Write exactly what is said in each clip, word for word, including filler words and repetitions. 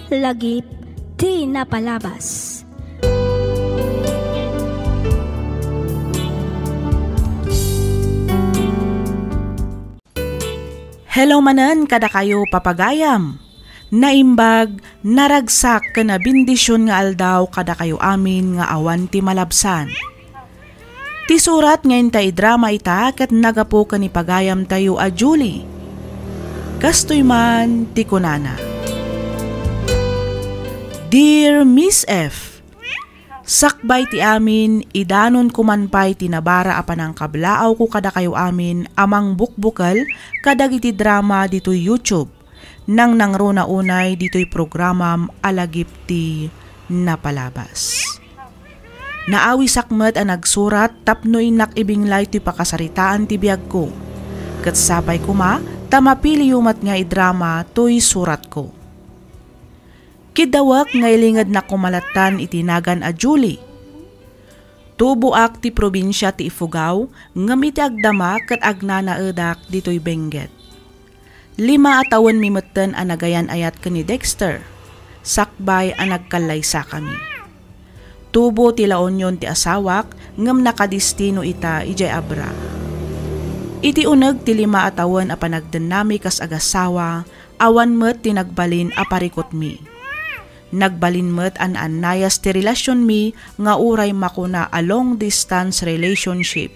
Lagip ti napalabas. Hello manen kadakayo, papagayam. Naimbag, naragsak ken nabendision nga aldaw kadakayo amin nga awan ti malabsan. Ti surat nga inta idrama ita ket nagapu ken ni pagayamtayo a Julie. Kastoy man ti kunana, Dear Miss F, sakbay ti amin, idanonko man pay ti nabara a panangkablaawko kadakayo amin a mangbukbukel kadagiti drama ditoy YouTube. Nangnangruna unay ditoy programam a Lagip ti Napalabas. Naawisak met a nagsurat tapno innak ibinglay toy pakasaritaan ti biagko. Ket sapay koma ta mapiliyo met nga idrama toy suratko. Kiddawek nga ilingednak koma lattan iti nagan a Julie. Tuboak ti probinsia ti Ifugao, ngem iti agdama ket agnanaedak ditoy Benguet. Lima a tawenmi metten a nagayan-ayat ken ni Dexter, sakbay a nagkallaysakami. Tubo ti La Union ti asawak, ngem nakadistino ita idiay Abra. Iti uneg ti lima a tawen a panagdennami kas agasawa, awan met ti nagbalin a parikutmi. Nagbalin met a naannayas ti relasionmi nga uray makuna a long distance relationship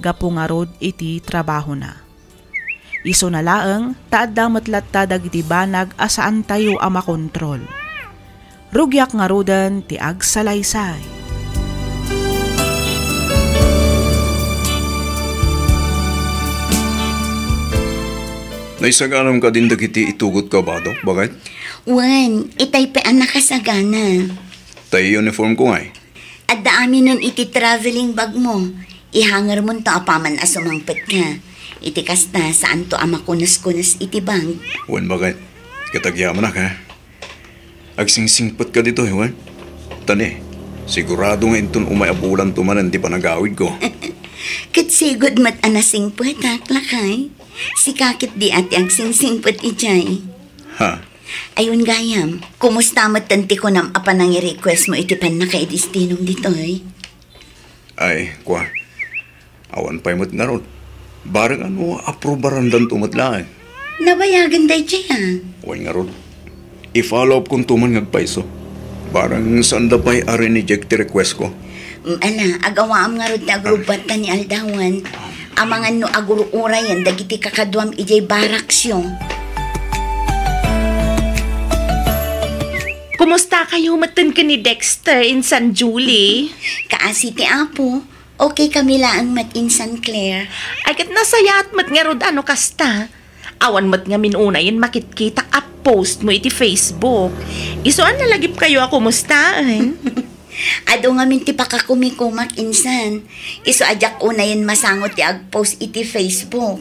gapu ngarud iti trabahona. Isuna laeng ta adda met latta dagiti banag a saantayo a makontrol. Rugiak ngaruden ti agsalaysay. Naisaganam kadin dagiti itugotka, Badok, baket? Wen, itay pay a nakasagana. Tay uniformko ngay? Adda aminen iti traveling bagmo. Ihangermonto apaman a sumangpetka. Iti kasta, saanto a makuneskunes iti bag. Wen, baket? Ket agyamanak, ha? Agsingsingpetka ditoy, wen? Tani, sigurado nga inton umay a bulanto manen ti panagawidko. Ket sigud met a nasingpetak, lakay. Sika ketdi a ti agsingsingpet idiay. Ha? Ay wen gayam, kumusta metten ti kunam a panangirequestmo iti pannakaidistinom ditoy? Ay, kua. Awan pay met ngarud. Bareng a no aprobarandanto met laeng. Nabayagen daydiay a. Wen ngarud. I-follow up konto man nga agpayso. Bareng saanda pay a rineject ti requestko. Mm, ala, agawaam ngarud ti agrubbatta ni aldawan. Amangan no agur-urayen dagiti kakaduam idiay baraksyo. Kumustakayo metten ken ni Dexter insan Julie? Kaasi ti Apo. Okay kami laeng met insan Claire. Ay, ket nasayaat met ngarud a no kasta. Awan met ngamin unayen makitkitak a post mo iti Facebook. Isu a nalagipkayo a kumustaen. Adu ngamin ti pakakumikumak insan. Isu a diak unayen masango ti agpost iti Facebook.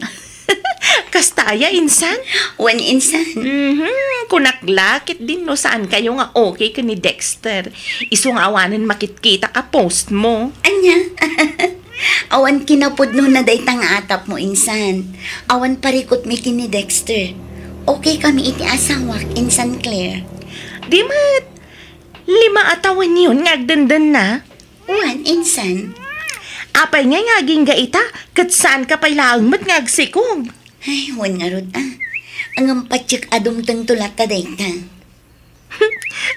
Kasta aya, insan? Wen, insan. Mhm, kunak la, ketdin no saankayo nga okay ken ni Dexter. Isu nga awanen makitkitak a post mo. Ania? Awan kinapudnona dayta nga atapmo, insan. Awan parikutmi ken ni Dexter. Okay kami iti asawak, insan Claire. Di met, lima a tawenyon nga agdendenna. Wen, insan. Apay ngay nga agingga ita, ket saanka pay laeng met nga agsikog? Ay, wen ngarud a. Ngem patiek a dumtengto latta dayta.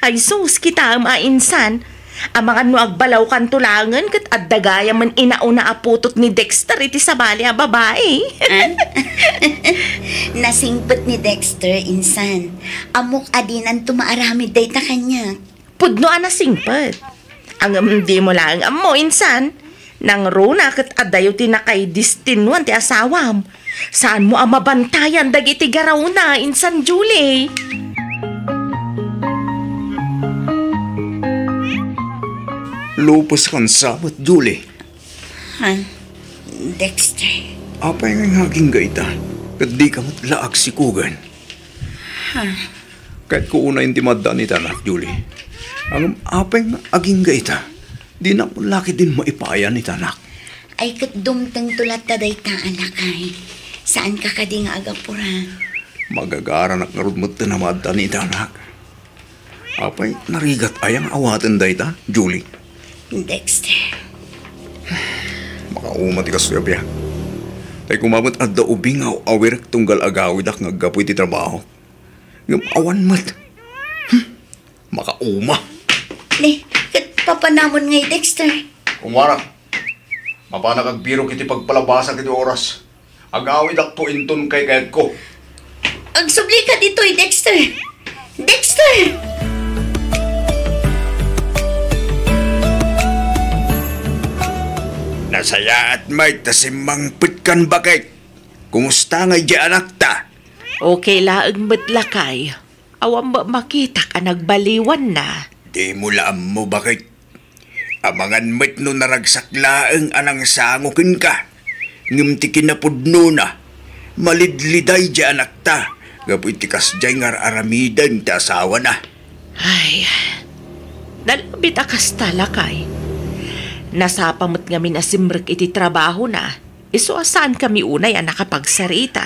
Ay sus, kitaem a insan. Amangan no agbalawkanto laengen ket adda gayamen inauna a putot ni Dexter iti sabali a babai. Ah? Nasingpet ni Dexter, insan. Ammok a dinanto maaramid dayta kaniak. Pudno a nasingpet. Ngem dimo laeng ammo, insan. Nangruna ket adayo ti nakaidistinoan ti asawam. Saanmo a mabantayan dagiti garawna, insan Julie? Lupeskan sa met, Julie. Ha? Dexter. Apay nga agingga ita? Ket dika met la agsikogen. Ha? Kayatko unayen ti maaddaan ita, anak, Julie. Ngem apay nga agingga ita? Dinak la ketdin maipayan ita, anak. Ay, ket dumtengto latta dayta a lakay. Saanka kadi nga agapura? Magagaranak ngarud metten a maaddaan ita, anak. Apay, narigat aya nga awaten dayta, Julie? Dexter. Makauma ti kastoy a biag. Tay kumamet adda ubing nga awirek tunggal agawidak nga aggapu iti trabaho. Ngem awan met. Hmm. Makauma. Ni, ket papanamon ngay, Dexter? Kumara, mapanak agbirok iti pagpalabasa iti oras. Agawidakto inton kaykayatko. Agsubli ka ditoy, Dexter! Dexter! Nasayaat met ta simmangpetkan, baket. Kumusta ngay di anakta? Okay laeng met, lakay. Awan met makitak a nagbaliwanna. Dimo la ammo, baket. Amangan met no naragsak laeng a nangsango kenka. Ngem ti kinapudnona, malidliday di anakta gapu iti kasdiay nga ar-aramiden ti asawana. Ay, nalabit a kasta, lakay. Nasapa met ngamin a simrek iti trabahona. Isu a saankami unay a nakapagsarita.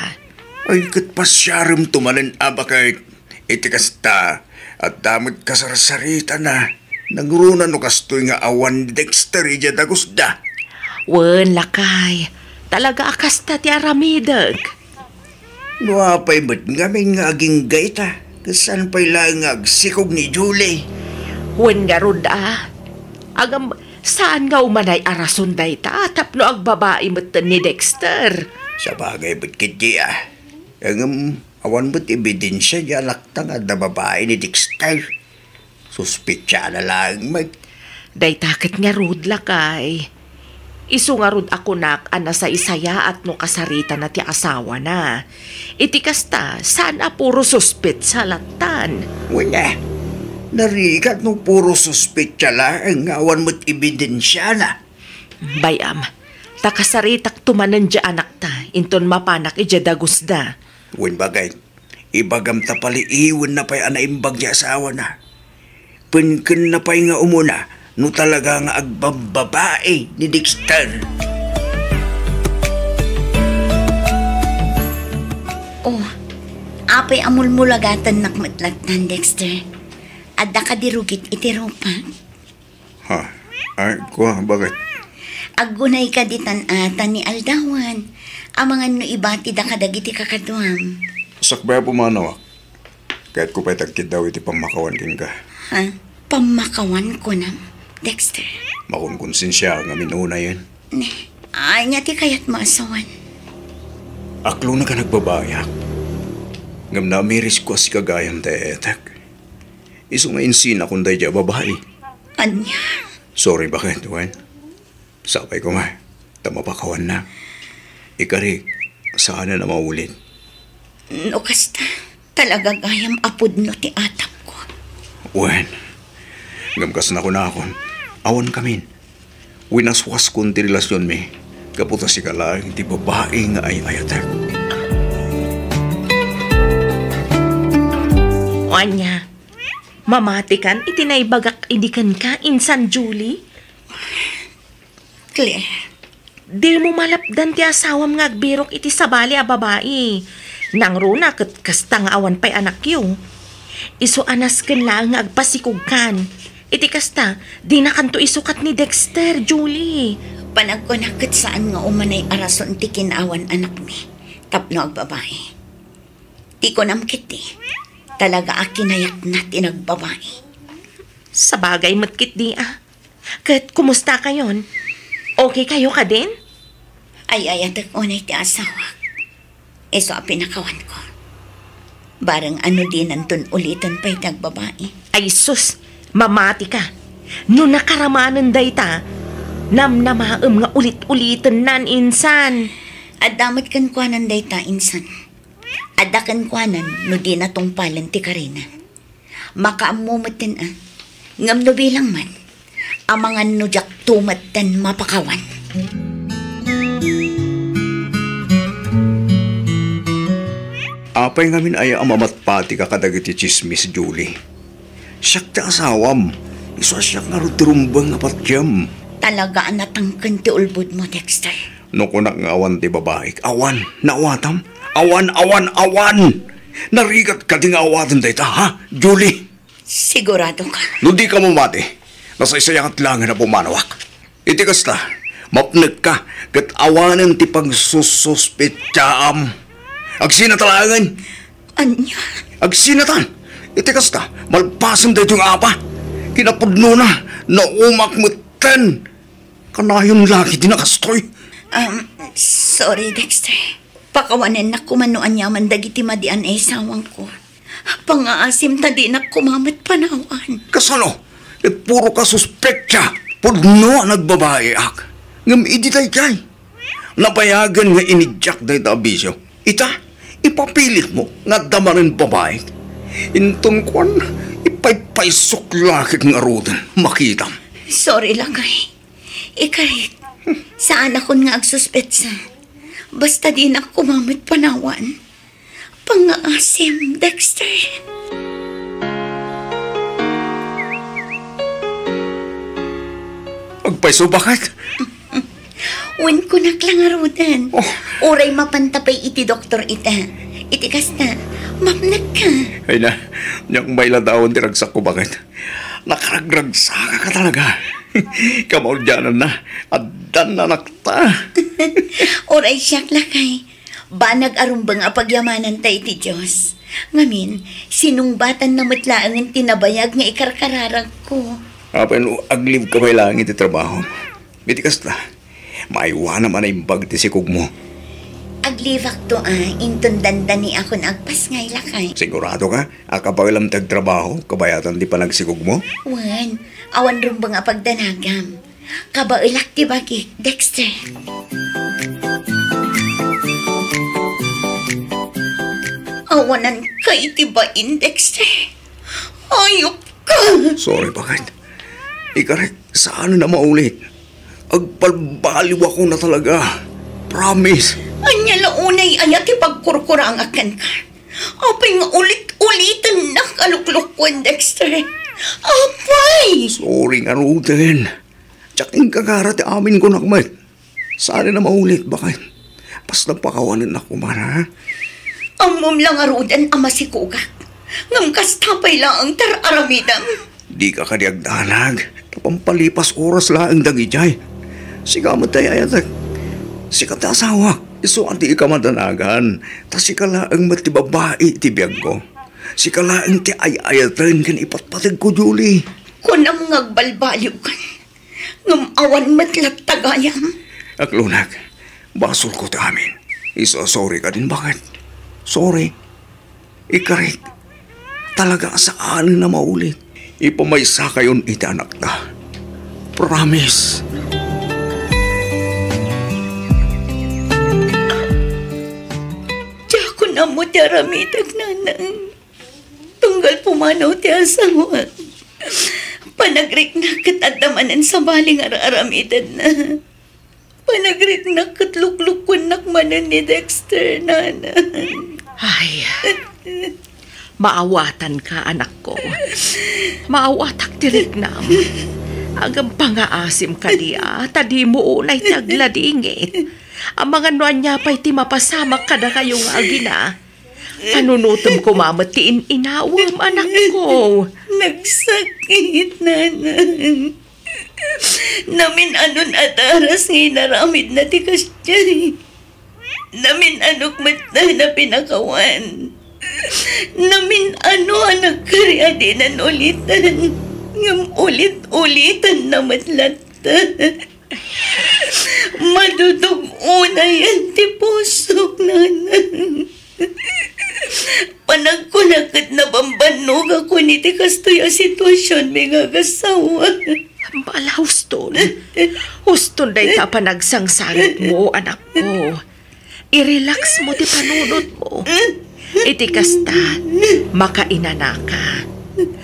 Ay, ket pasiaremto manen, a, baket. Iti kasta, adda met kasarsaritana. Nangruna no kastoy nga awan ni Dexter idiay dagusda. Wen, lakay. Talaga a kasta ti aramidek. No apay met ngamin nga agingga ita, ket saan pay laeng nga agsikog ni Julie? Wen ngarud a. Agam, saan nga umanay a rason dayta tapno agbabai metten ni Dexter? Sabagay met ketdi a. Ngem, awan met ebidensia nga alakta nga adda babai ni Dexter. Suspetsana laeng met. Dayta ket ngarud, lakay. Isu ngarud a kunak a nasaysayaat no kasaritana ti asawana. Iti kasta, saan a puro suspetsa lattan. Wen a, narigat no puro suspetsa laeng nga awan met ebidensiana. Bay-am, ta kasaritakto manen di anakta inton mapanak idiay dagusda. Wen, baket, ibagam ta paliiwenna pay a naimbag ti asawana. Penkenna pay nga umuna no talaga nga agbabbabai ni Dexter. Oh, apay a mulmulagatennak met lattan, Dexter. Adda kadi rugit iti rupak? Ha? Ay, kua, baket? Aggunay kadi tan-, a, tan ni aldawan. Amangan no ibatida kadagiti kakaduam. Sakbay a pumanawak. Kayatko pay ti agkiddaw iti pammakawan kenka. Ha? Pammakawan, kunam, Dexter? Makunkonsensiaak ngamin unayen. Ne, ania ti kayatmo a sawen? Aklonka nga agbabaiak. Ngem naamirisko a sika gayam ti ay-ayatek. Isu nga insinakon daydiay a babai. Ania? Sorry, baket, wen? Sapay koma, ta mapakawannak. Ikarik, saanen a maulit. No kasta, talaga gayam a pudno ti atapko. Wen, ngem kas nakunakon, awan kamin. Winaswaskon ti relasionmi, gapu ta sika laeng ti babai nga ay-ayatek. O ania, mamatikan iti naibagak idi kenka, insan Julie? Claire. Dimo malapdan ti asawam nga agbirok iti sabali a babai. Nangruna ket kasta nga awan pay anakyo. Isu a nasken laeng nga agpasikogkan. Iti kasta, dinakanto isukat ni Dexter, Julie. Panagkunak ket saan nga umanay a rason ti kinaawan anakmi tapno agbabai. Ti kunam ketdi, talaga a kinayatna ti nagbabai. Sabagay met ketdi a. Ket kumusta kayon? Okay kayo kadin? Ay-ayatek unay ti asawak. Isu a pinakawanko. Bareng a no dinanton uliten pay ti agbabai. Ay sus, mamatika. No nakaramanen dayta, namnamaem nga ulit-ulitennan, insan. Adda met kenkuanan dayta, insan. Adda kenkuanan no dina tungpalen ti karina. Makaammo metten a. Ngem no bilang man, amangan no diakto metten mapakawan. Apay ngamin aya a mamatpatika kadagiti tsismis, Julie? Siak ti asawam. Isu a siak ngarud ti rumbeng a patiem. Talaga a natangken ti ulbodmo, Dexter. No kunak nga awan ti babaik, awan, naawatam? Awan, awan, awan! Narigat kadi nga awaten dayta, ha, Julie? Sigurado ka? No di ka mamati, nasaysayaat laeng a pumanawak. Iti kasta, mapnekka ket awanen ti pagsususpetsaam. Agsinata laengen. Ania? Agsinatan. Iti kasta, malpasen daytoy nga apa. Kinapudnona, naumak metten. Kanayon la ket ti nakastoy. Um, sorry, Dexter. Pakawanennak koma no aniaman dagiti madi a naisawangko. Pangngaasim ta dinak koma met panawan. Kasano? Ket puro ka suspetsa. Pudno a nagbabaiak. Ngem idi daydiay, nabayagen nga iniddiak dayta a bisio. Ita, ipapilitmo nga adda manen babaik. Inton kuan, ipaypaysok la ket ngaruden, makitam. Sorry, lakay. Ikarit, saanakon nga agsuspetsa. Basta dinak koma met panawan. Pangngaasim, Dexter. Agpayso, baket? Wen, kunak la ngaruden. Oh. Uray mapanta pay iti doktor ita. Iti kasta, mapnekka. Ay na, diak mailadawan ti ragsakko, baket. Nakaragragsakaka talaga. Kamaudiananna, addan anakta. Uray siak, lakay. Banag a rumbeng a pagyamananta iti Dios. Ngamin, sinungbatanna met laengen ti nabayag nga ikarkararagko. Apay no aglibka pay laeng iti trabaho. Iti kasta, maaywanam a naimbag ti sikogmo. Aglibakto a, inton dandaniakon agpasngay, lakay. Sigurado ka? A kabaelam ti agtrabaho, kabayatan ti panagsikogmo? Wen, awan rumbeng a pagdanagam. Kabaelak ti bagik, Dexter. Awananka iti bain, Dexter. Ayupka. Sorry, baket. Ikarit, saan a maulit. Agbalbaliwakon a talaga. Promise. Ania la unay aya ti pagkurkurangak kenka? Apay nga ulit-ulitennak a luklukoen, Dexter? Apay! Sorry ngaruden. Diak inkakara ti amin kunak met. Saan a maulit, baket. Basta pakawanennak koma, ha? Ammom la ngaruden a masikogak. Ngem kasta pay laeng ti ar-aramidem. Dika kadi agdanag, ta pampalipas oras laeng dagidiay. Sika met ti ay-ayatek. Sika ti asawak, isu a dika madanagan, ta sika laeng met ti babai iti biagko. Sika laeng ti ay-ayaten ken ipatpategko, Julie. Kunam nga agbalbaliwkan, ngem awan met latta gayam. Aklunak, basolko ti amin. Isu a sorry kadin, baket. Sorry. Ikarit, talaga a saanen a maulit. Ipamaysakayon iti anakta. Promise. Diakon ammo ti aramidek, nanang. Tunggal pumanaw ti asawak, panagriknak ket adda manen sabali nga ar-aramidenna. Panagriknak ket luklukoennak manen ni Dexter, nanang. Ay, maawatanka, anakko. Maawatak ti riknam. Ngem pangngaasim kadi a, ta dimo unay ti agladingit. Amangan no ania pay ti mapasamak kadakayo nga agina. Panunotem koma met ti in-inawem, anakko. Nagsakit, nanang. Namin-anon a daras nga inaramidna ti kasdiay. Namin-anok met a pinakawan. Namin-ano a nagkari a dinan ulitan. Ngem ulit-ulitanna met latta. Madudug-onayan ti pusok, nanang. Panagkuna ket nabambannogakon iti kastoy a situasionmi nga agasawa. Bala, huston. Huston dayta a panagsangsangitmo, anakko. I-relax mo ti panunotmo. Iti kasta, makainanaka.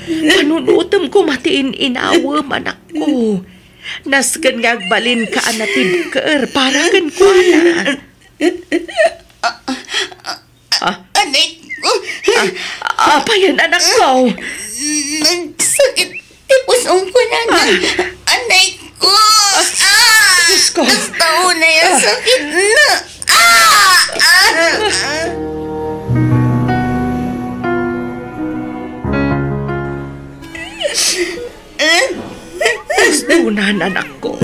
Panunotem koma ti in-inawem, anakko. Nasken nga agbalinka a natibker para kenkuana. Ah? Anay ko. Ah, apayen, anakko? Nagsakit ti pusongko, nanang. Ah. Anay ko. Ah! Diyos ko. Basta unay a sakit na. Ah! Ah! Ah! Kastonan, anakko.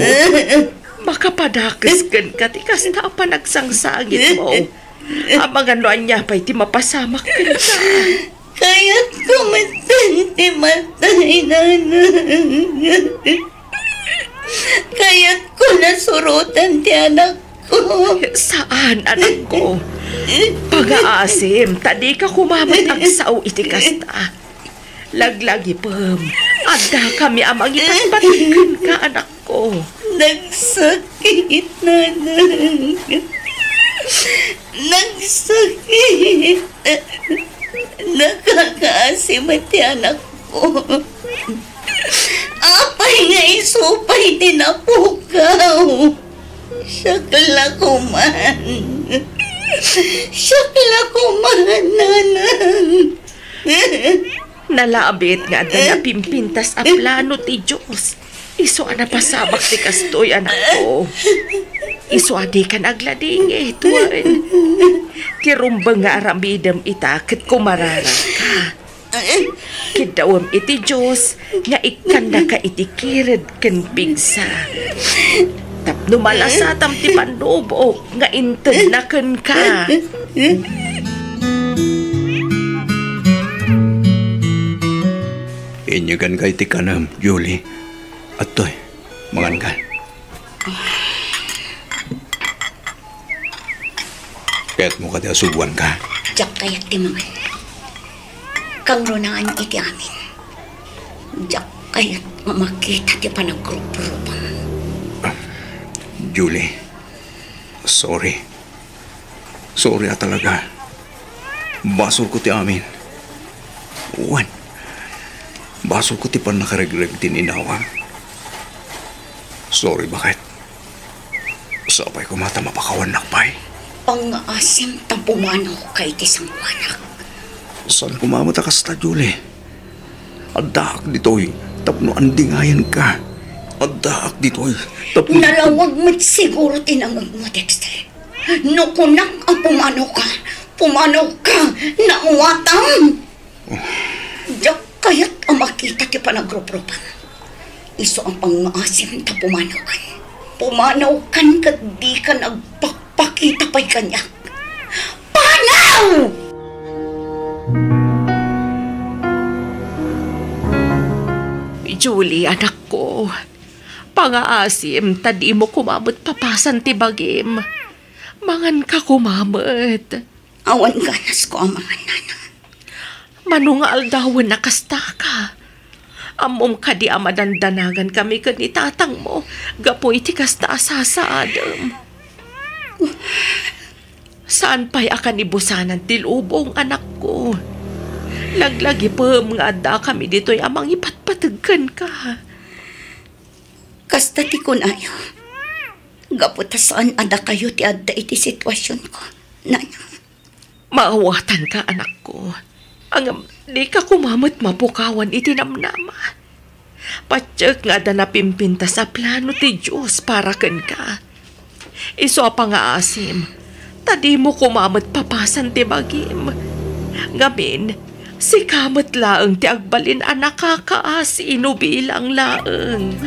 Makapadakes kenka ti kasta a panagsangsangitmo. Amangan no ania pay ti mapasamak kenka. Kayatko metten ti matay, Nanang. Kayatko nasurotan ti anakko. Saan, anakko. Pangaasim, ta dika koma met agsao iti kasta. Laglagipem, addakami a mangipatpateg kenka, anakko. Nagsakit, Nanang. Nagsakit. Nakakaasim ti anakko. Apay nga isu pay ti napukaw? Siak la koman. Siak la koman, Nanang. Nalabit nga adda napimpintas a plano ti Dios. Isu a napasamak ti kastoy, anakko. Isu a dikan agladingit, wen. Ti rumbeng nga aramidem ita ket kumararagka. Kiddawem iti Dios nga ikkannaka iti kired ken pigsa. Tapno malasatam ti pannubok nga intedna kenka. Inyeganka iti kanem, Julie. Adtoy, manganka. Kayatmo kadi a suboanka? Diak kayat ti mangan. Kangrunaan iti amin. Diak kayat nga makita ti panagruprupan. Julie, sorry. Sorry a talaga. Basolko ti amin. Wen, basolko ti pannakaregreg ti inawam. Sorry, baket. Sapay koma ta mapakawannak pay. Pangngaasim ta pumanawka iti sangoanak. Saan koma met a kasta, Julie. Addaak ditoy tapno andingayanka. Addaak ditoy tapno... Nalawag met siguro ti nangngegmo, Dexter. No kunak a pumanawka, pumanawka, nawatam! Diak kayat a makita ti panagruprupan. Isu a pangngaasim ta pumanawkan. Pumanawkan ket dikan agpakpakita pay kaniak. Panaw! Julie, anakko, pangaasim ta dimo koma met papasan ti bagim. Manganka koma met. Awan ganasko a mangan, Nana. Mano nga aldawen a kastaka? Ammom kadi a madandanagan kami ken ni tatangmo gapu iti kasta a sasaadem? Saan pay a kanibusanan ti lubong, anakko. Laglagipem nga adda kami ditoy a mangipatpateg kenka. Kasta ti kunayo, gapu ta saan a dakayo ti adda iti situasionko, Nana. Maawatanka, anakko. Ngem dika koma met mapukawan iti namnama. Patiek nga adda napimpintas a plano ti Dios para kenka. Isu a pangaasim, ta dimo koma met papasan ti bagim. Ngamin, sika met laeng ti agbalin a nakakaasino bilang laeng.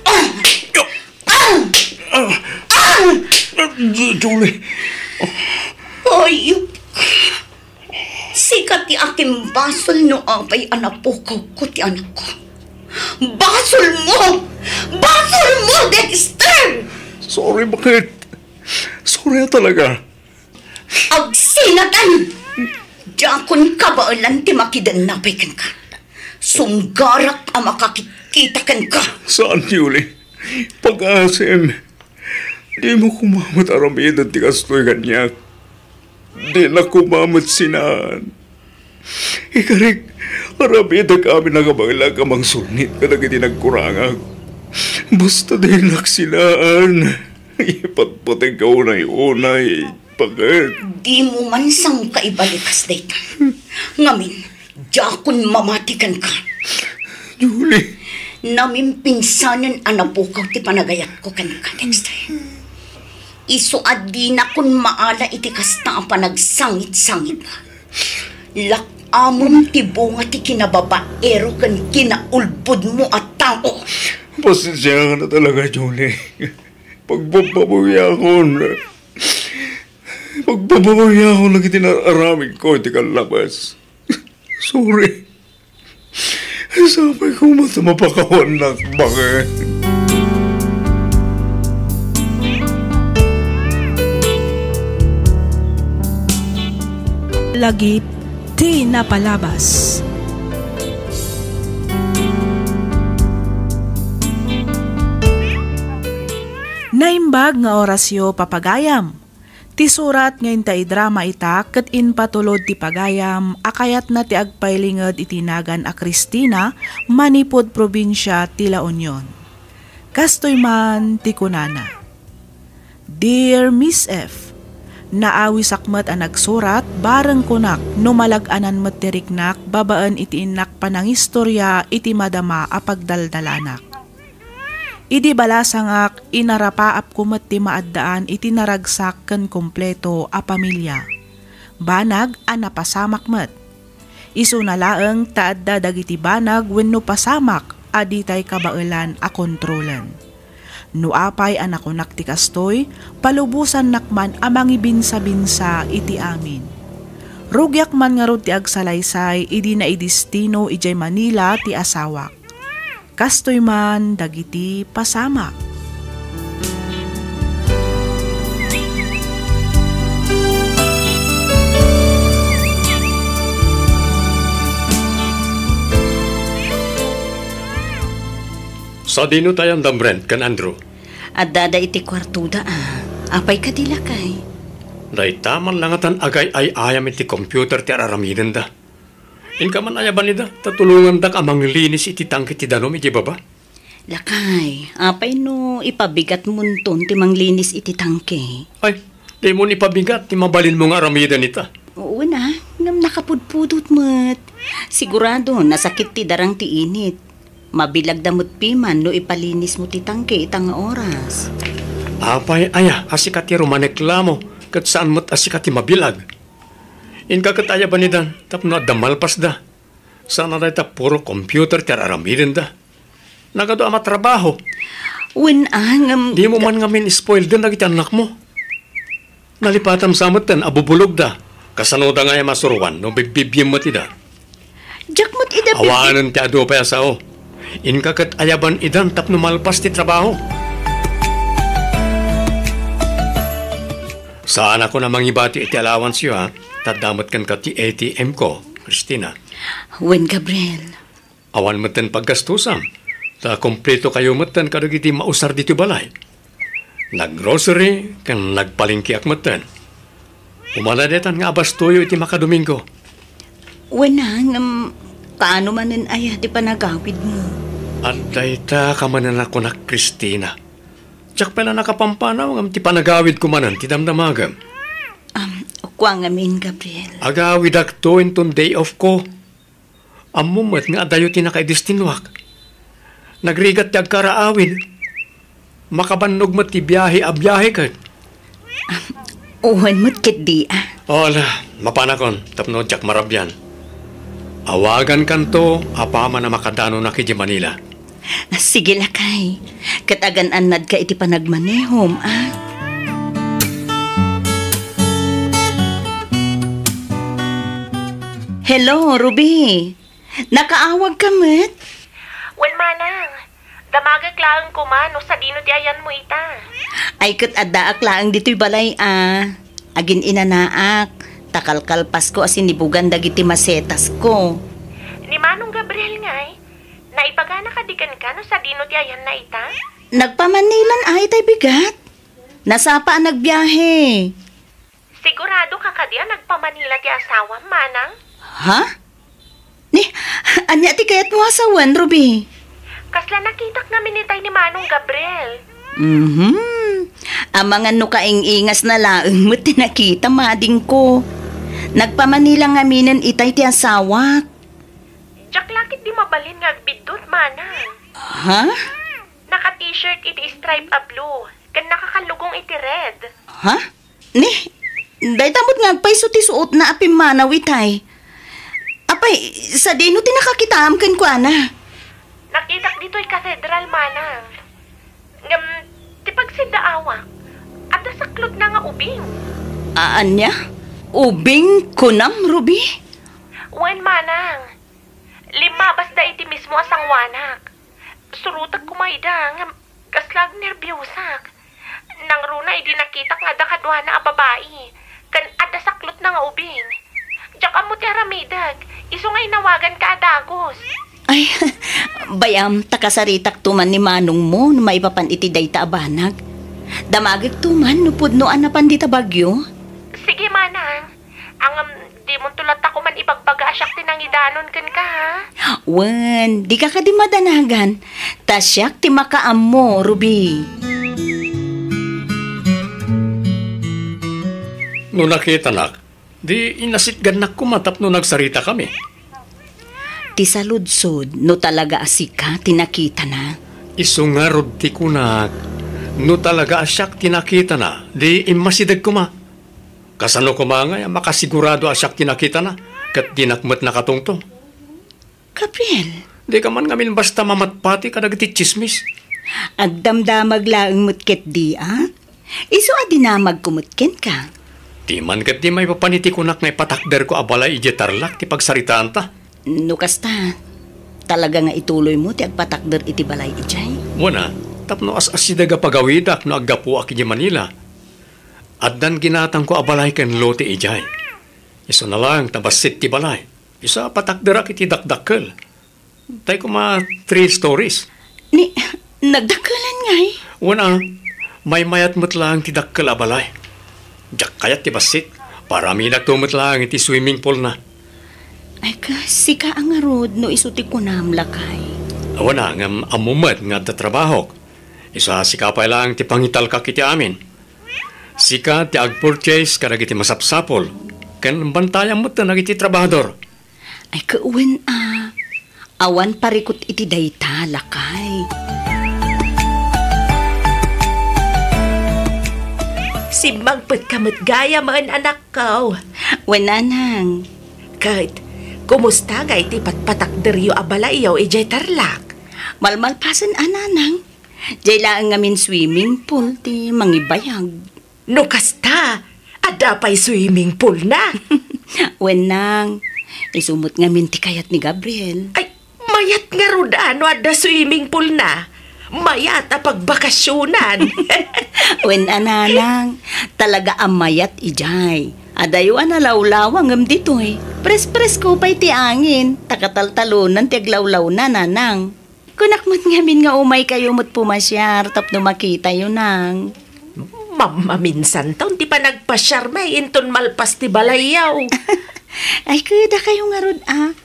Ah! Ah! Ah! Julie. Ay, sika ti akimbasol no apay a napukawko ti anakko. Basolmo! Basolmo, Dexter! Sorry, baket. Sorry a talaga. Agsinatan! Diakon kabaelan ti makidenna pay kenka. Sunggarak a makakitkita kenka. Saan, Julie. Pag-asim. Dimo koma met aramiden ti kastoy kaniak. Dinak koma met sinaan. Ikarik, aramidek amin a kabaelak a mangsulnit kadagiti nagkurangak. Basta dinak sinaan. Ipatpategka unay-unay. Baket? Dimo man sangka ibalikas dayta. Ngamin, diakon mamati kenka. Julie. Namimpinsanen a napukaw ti panagayatko kenka, Dexter. Isu a dinakon maala iti kasta a panagsangit-sangit. Lak-amem ti bunga ti kinababaero ken kinaulbodmo a tao. Pasensiakan na talaga, Julie. Pagbabawiakon. Pagbabawiakon dagiti naaramidko iti kallabas. Sorry. Sapay koma ta mapakawannak baket. Lagip ti napalabas. Naimbag nga orasyo, papagayam. Ti surat nga inta idrama ita ket impatulod ti pagayam a kayatna ti agpailinged iti nagan a Cristina manipud probinsia ti La Union. Kastoy man ti kunana, "Dear Miss F, naawisak met a nagsurat, bareng kunak no malag-anan met ti riknak babaen iti innak panangistorya iti madama a pagdaldalanak. Idi balasangak, inarapaapko met ti maaddaan iti naragsak ken kompleto a pamilia. Banag a napasamak met. Isuna laeng ta adda dagiti banag wenno pasamak a ditay kabaelan a kontrolen. No apay a nakunak ti kastoy, palubosannak man a mangibinsabinsa iti amin. Rugiak man ngarud ti agsalaysay idi naidestino idiay Manila ti asawak. Kastoy man dagiti pasamak." Sadino ti ayanna, Brent ken Andrew? Addada iti kuartoda, a. Apay kadi, lakay? Dayta man la ngatan agay-ay-ayam iti computer ti ar-aramidenda. Inka man aya banen ida, ta tulongandak a manglinis iti tangke ti danum idiay baba. Lakay, apay no ipabigatmonton ti manglinis iti tangke? Ay, dimon ipabigat ti mabalinmo nga aramiden ita. Wen a, ngem nakapudpudot met. Sigurado, nasakit ti darang ti init. Mabilagda met piman no ipalinismo ti tangke ita nga oras. Apay aya a sika ti rumaneklamo, ket saan met a sika ti mabilag? Inka ket aya banen ida tapno adda malpasda. Saan a dayta puro computer ti ar-aramidenda. Nagadu a matrabaho. Wen a, ngem dimo man ngamin spoilden dagiti annakmo. Nalipatam sa metten a bubulogda. Kasanoda ngay a masuroan no bibbibbiem met ida? Diak met ida bibbi- Awanen ti adu pay a sao. Inka ket aya banen ida tapno malpas ti trabaho. Saanakon a mangibati iti allowance-yo, a. Ta adda met kenka ti A T M ko, Cristina. Wen, Gabriel. Awan metten paggastusam, ta kumpletokayo metten kadagiti mausar ditoy balay. Naggrocery ken nagpalengkeak metten. Umana daytan nga abastoyo iti makadomingo. Wen a, ngem kaano manen aya ti panagawidmo? Adda ita kamanen a kunak, Cristina. Diak pay la nakapampanaw ngem ti panagawidko manen ti damdamagem. Am, kua ngamin, Gabriel. Agawidakto inton day off ko. Ammom met nga adayo ti nakaidestinoak. Nagrigat ti agkaraawid. Makabannog met ti biahe a biahe ket. Wen met ketdi a. O, ala, mapanakon tapno diak marabian. Awagankanto apaman a makadanonak idiay Manila. Sige, lakay. Ket agan-annadka iti panagmanehom, a. Hello, Ruby. Nakaawagka met? Wen, manang. Damagek laeng koma no sadino ti ayanmo ita. Ay, ket addaak laeng ditoy balay a. Agin-inanaak, ta kalkalpasko a sinibugan dagiti masetasko. Ni Manong Gabriel ngay, naipagana kadi kenka no sadino ti ayanna ita? Nagpamanilan ay tay bigat. Nasapa a nagbiahe. Sigurado ka kadi a nagpamanila ti asawam, manang? Ha? Ni, ania ti kayatmo a sawen, Ruby? Kasla nakitak ngamin itay ni Manong Gabriel. Mhm. Amangan no kaing-ingasna laeng met ti nakita, madingko. Nagpamanila ngaminen itay ti asawak. Diak la ketdi mabalin nga agbiddut, manang. Ha? Naka-t-shirt iti stripe a blue. ken nakakallugong iti red. Ha? Ni, dayta met nga agpayso ti suotna a pimmanaw itay. Apay, sadino ti nakakitaam kenkuana? Nakitak ditoy katedral, manang. Ngem, ti pagsiddaawak, adda saklotna nga ubing. Ania? Ubing kunam, Ruby? Wen, manang. Limmabasda iti mismo a sanguanak. Surotek koma ida, ngem kasla agnerbiusak. Nangruna idi nakitak nga adda kaduana a babai, ken adda saklotna nga ubing. Diak ammo ti aramidek, isu nga inawaganka a dagus. Ay, bay-am, ta kasaritakto man ni manongmo no maipapan iti dayta a banag. Damagekto man no pudno a napan dita bagyo. Sige, manang. Ngem, dimonto latta koman ibagbaga a siak ti nangidanon kenka, ha? Wen, dika kadi madanagan. Ta siak ti makaammo, Ruby. No nakitanak, di inasitgannak koma tapno nagsaritakami. Ti saludsod, no talaga a sika ti nakitana. Isu ngarud ti kunak, no talaga a siak ti nakitana, di immasideg koma. Kasano koma ngay a makasigurado a siak ti nakitana, ket dinak met nakatungto? Gabriel. Dika man ngamin basta mamatpati kadagiti tsismis. Agdamdamag laeng met ketdi, a? Isu a dinamagko met kenka. Di man ketdi maipapan iti kunak nga ipatakderko a balay idiay Tarlac ti pagsaritaanta. No kasta, talaga nga ituloymo ti agpatakder iti balay idiay? Wen a, tapno as-asideg a pagawidak no aggapuak idiay Manila. Addan ginatangko a balay ken lote idiay. Isuna laeng ta bassit ti balay. Isu a patakderak iti dakdakkel. Tay koma three stories. Ni, nagdakkelan ngay? Wen a, maymayat met laeng ti dakkel a balay. Diak kayat ti bassit. Paramidakto met laeng iti swimming pool na. Ay, kas, sika a ngarud no isu ti kunam, lakay. Wen a, ngem ammo met nga adda trabahok. Isu a sika pay laeng ti pangitalkak iti amin. Sika ti agpurchase kadagiti masapsapul, ken bantayam met dagiti trabahador. Ay, kawen a, awan parikut iti dayta, lakay. Simmangpetka met gayam, anakko. Wen, nanang. Ket, kumusta ngay ti patpatakderyo a balayyo idiay Tarlac? Malmalpasen a, nanang. Diay laeng ngamin swimming pool ti mangibayag. No kasta, adda pay swimming pool na. Wen, nang, isu met ngamin ti kayat ni Gabriel. Ay, mayat ngarud a no adda swimming pool na. Mayat a pagbakasionan. Wen a, nanang, talaga a mayat idiay. Adayo a nalawlawa ngem ditoy. Pres-presko pay ti angin, ta kataltalonan ti aglawlawna, nanang. Kunak met ngamin nga umaykayo met pumasiar tapno makitayo, nang. Mammaminsan ta ti panagpasiarmi inton malpas ti balayyo. Ay, kudakayo ngarud, a.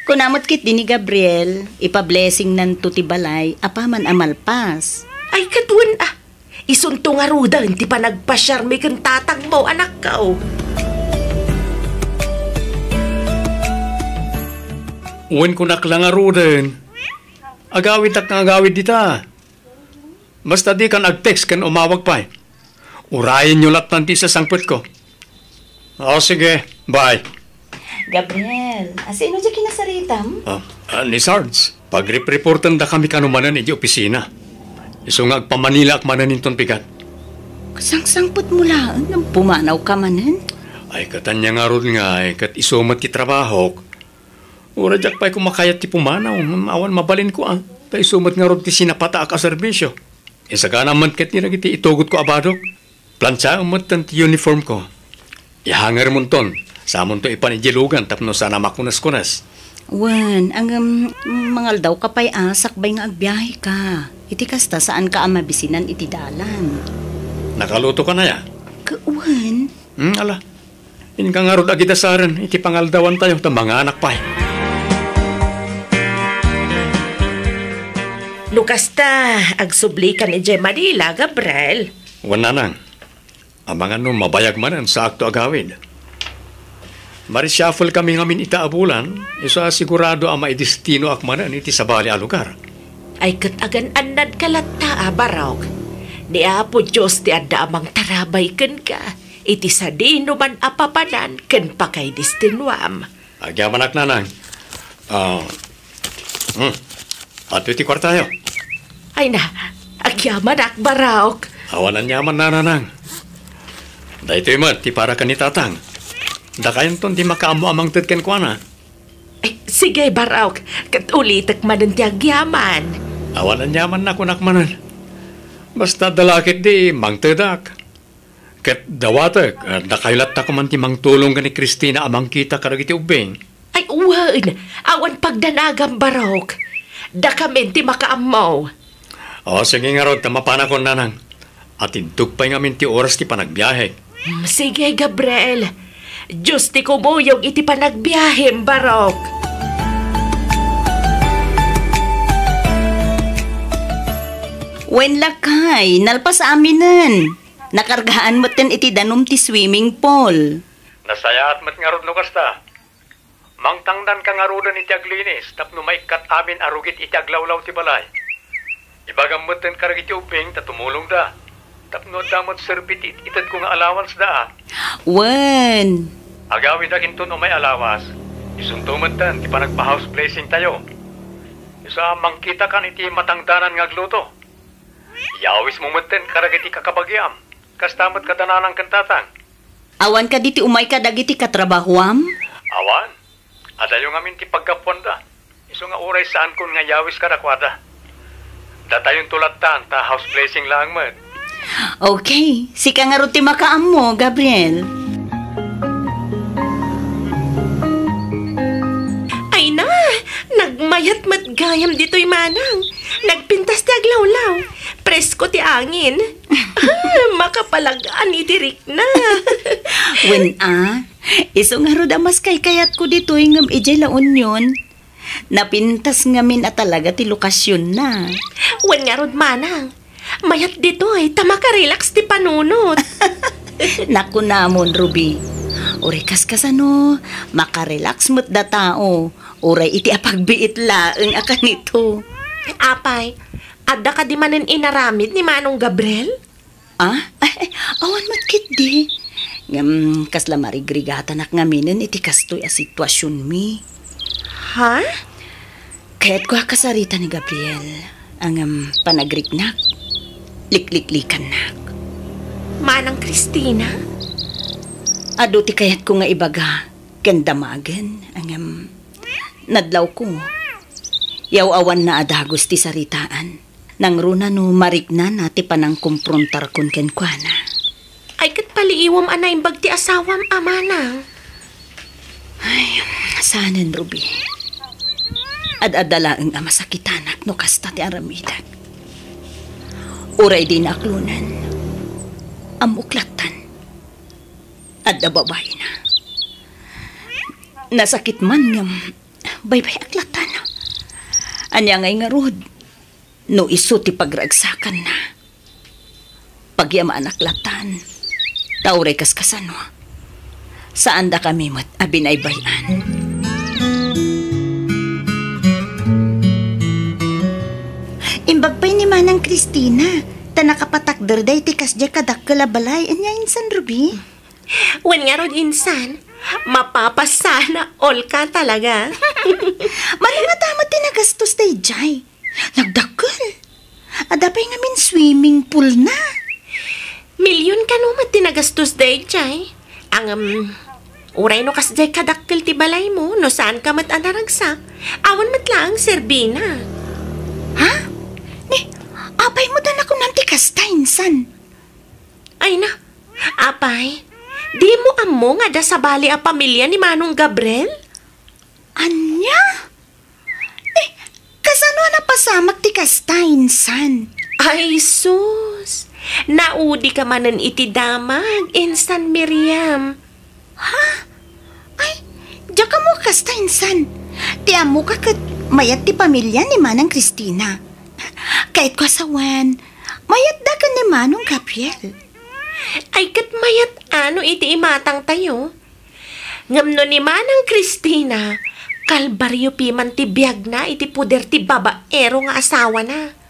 Kuna met ketdi ni Gabriel, ipa-blessing nanto ti balay apaman a malpas. Ay, ket wen, a. Isunto ngaruden ti panagpasiarmi ken tatangmo, anakko. Wen, kunak la ngaruden. Agawidtak nga agawid dita. Basta dikan ag-text ken umawag pay. Urayenyo lattan ti isasangpetko. O, sige. Bye. Gabriel, asino ti kinasaritam? Ah, ah, ni Sarge, pagripreportendakami kano manen iti opisina. Isu nga agpamanilaak manen inton pigat. Kasangsangpetmo laeng ngem pumanawka manen? Ay, ket ania ngarud ngay, ket isu met ti trabahok. Uray diak pay koma kayat ti pumanaw, ngem awan mabalinko, a. Ta isu met ngarud ti sinapataak a serbisio. Isagana met ketdi dagiti itugotko a badok. Plansiaem metten ti uniformko. Ihangermonton. Samonto ipan idiay lugan tapno saan a makuneskunes. Wen, ngem mangaldawka pay a sakbay nga agbiaheka. Iti kasta, saanka a mabisinan iti dalan. Nakalutokan aya? Ka-, wen. Hmm, ala. Inka ngarud agidasaren iti pangaldawantayo ta manganak pay. No kasta, agsublikan idiay Manila, Gabriel. Wen, nanang. Amangan no mabayag manen saakto agawid. Ma-reshuffle kami ngamin ita a bulan, isu a sigurado a maidestinoak manen iti sabali a lugar. Ay, ket agan-annadka latta a barok. Ni Apo Dios ti adda a mangtarabay kenka iti sadinoman a papanan ken pakaidistinuam. Agyamanak, nanang. Ah, hmm. Adtoy ti kuartayo. Ay na, agyamanak, Barok. Awan aniaman, nanang. Daytoy met ti para ken ni tatang. Dakayonton ti makaammo a mangted kenkuana. Ay, sige, Barok. Ket ulitek manen ti agyaman. Awan aniaman, nakunak manen. Basta adda la ketdi, mangtedak. Ket dawatek, ah, dakayo latta koma ti mangtulong ken ni Cristina a mangkita kadagiti ubbing. Ay, wen, awan pagdanagam, Barok. Dakamin ti makaammo. O, sige ngarud, ta mapanakon, nanang. Atintog pay ngamin ti oras ti panagbiahek. Hmm, sige, Gabriel. Dios ti kumuyog iti panagbiahem, Barok. Wen, lakay, nalpas aminen. Nakargaan metten iti danum ti swimming pool. Nasayaat met ngarud no kasta. Mangtangdanka ngaruden iti aglinis tapno maikkat amin a rugit iti aglawlaw ti balay. Ibagam metten kadagiti ubbing ta tumulongda. Tapno adda met serbi ti it-itedko nga allowance da a. Wen. Agawidak inton umay a lawas. Isunto metten ti panagpa-house blessing tayo. Isu a mangkitakan iti matangdanan nga agluto. Yawismo metten kadagiti kakabagiam. Kasta met kada nanang ken tatang. Awan kadi ti umay kadagiti katrabahuam? Awan. Adayo ngamin ti paggapuanda. Isu nga uray saankon nga yawis kadakuada. Datayonto lattan ta house blessing laeng met. Okay, sika ngarud ti makaammo, Gabriel. Ay na, nagmayat met gayam ditoy manang. Nagpintas ti aglawlaw. Presko ti angin. Makapalag-an iti rikna. Wen a, isu ngarud a mas kaykayatko ditoy ngem idiay La Union. Napintas ngamin a talaga ti lokasionna. Wen ngarud manang, mayat ditoy ta makarelax ti panunot. Nakunamon, Ruby. Uray kaskasano, makarelax met da tao. Uray iti apagbiit laeng a kanito. Apay, adda kadi manen inaramid ni Manong Gabriel? Ah? Ay, awan met ketdi. Ngem, kasla marigrigatanak ngaminen iti kastoy a situasionmi. Ha? Kayatko a kasarita ni Gabriel. Ngem, panagriknak, likliklikannak. Manang Cristina? Adu ti kayatko nga ibaga ken damagen, ngem, nadlawko. Yaw-awanna a dagus ti saritaan. Nangruna no mariknana ti panangkomprontarkon kenkuana. Ay, ket paliiwem a naimbag ti asawam a manang. Ay, saanen, Ruby. Ad-adda laeng a masakitanak no kasta ti aramidek. Uray dina aklonen, ammok lattan. Adda babaina. Nasakit man ngem baybay-ak lattan. Ania ngay ngarud? No isu ti pagragsakanna, pagyamanak lattan, ta uray kaskasano, saandakami met a binaybay-an. Imbag pay ni Manang Cristina, ta nakapatakder daytoy kasdiay kadakkel a balay. Ania insan, Ruby? Wen ngarud insan, mapapasana all ka talaga. Mano nga damat ti nagastos daydiay? Nagdakkel. Adda pay ngamin swimming pool na. Milyon kano met ti nagastos daydiay. Ngem, uray no kasdiay kadakkel ti balaymo, no saanka met a naragsak, awan met laeng serbina. Ha? Ni, apay met a nakunam ti kasta insan? Ay na, apay, dimo ammo nga adda sabali a pamilia ni Manong Gabriel? Ania? Eh, kasano a napasamak ti kasta, insan? Ay, sus! Naudika manen iti damag, insan Miriam. Ha? Ay, diak ammo kasta, insan. Ti ammoka ket mayat ti pamilia ni Manang Cristina. Kayatko a sawen, mayatda ken ni Manong Gabriel. Ay, ket mayat a no iti imatangtayo. Ngem no ni Manang Cristina, kalbario piman ti biagna iti poder ti babaero nga asawana.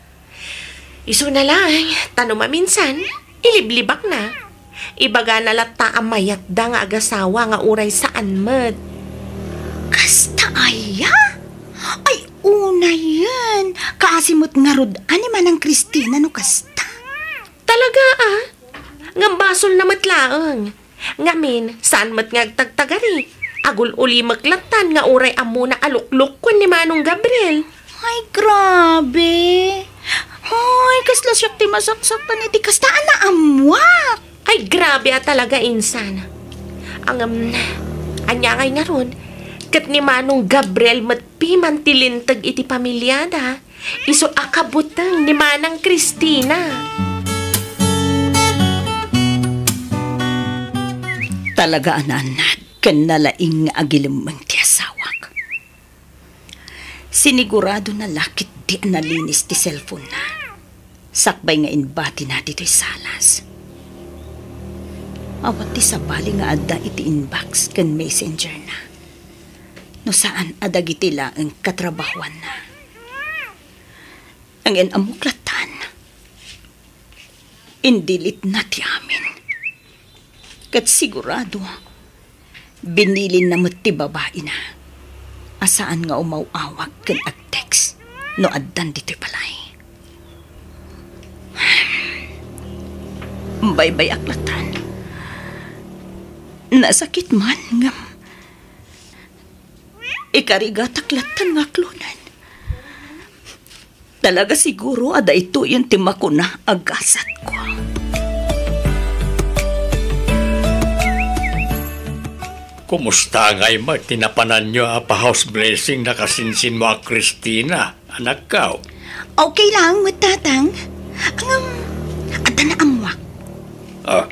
Isuna laeng, ta no maminsan, iliblibakna. Ibagana latta a mayatda nga agasawa nga uray saan met. Kasta aya? Ay, unayen. Kaasi met ngarud a ni Manang Cristina no kasta. Talaga, ah? Ngem basolna met laeng. Ngamin, saan met nga agtagtagari? Agul-ulimek lattan nga uray ammona a luklukkuen ni Manong Gabriel. Ay, grabe. Ay, kasla siak ti masaksaktan iti kasta a naammuak. Ay, grabe a talaga, insan. Ngem, ania ngay ngarud? Ket ni Manong Gabriel met piman ti linteg iti pamiliada. Isu a kabuteng ni Manang Cristina. Talaga a naannad ken nalaing nga agilemmeng ti asawak. Siniguradona la ketdi a nalinis ti cellphone-na. Sakbay nga inbatina ditoy salas. Awan ti sabali nga adda iti inbox ken messenger-na. No saan a dagiti laeng katrabahoanna. Ngem ammok lattan, indilitna ti amin. Ket sigurado, binilinna met ti babaina a saan nga umaw-awag ken ag-text no addan ditoy balay. Baybay-ak lattan. Nasakit man, ngem ikarigatak lattan nga aklonen. Talaga siguro a daytoyen ti makuna a gasatko. Kumusta ngay met ti napananyo a pa-house blessing nakasinsinmo a Cristina, anakko? Okay lang met, Tatang. Ngem, adda naammuak. Ah,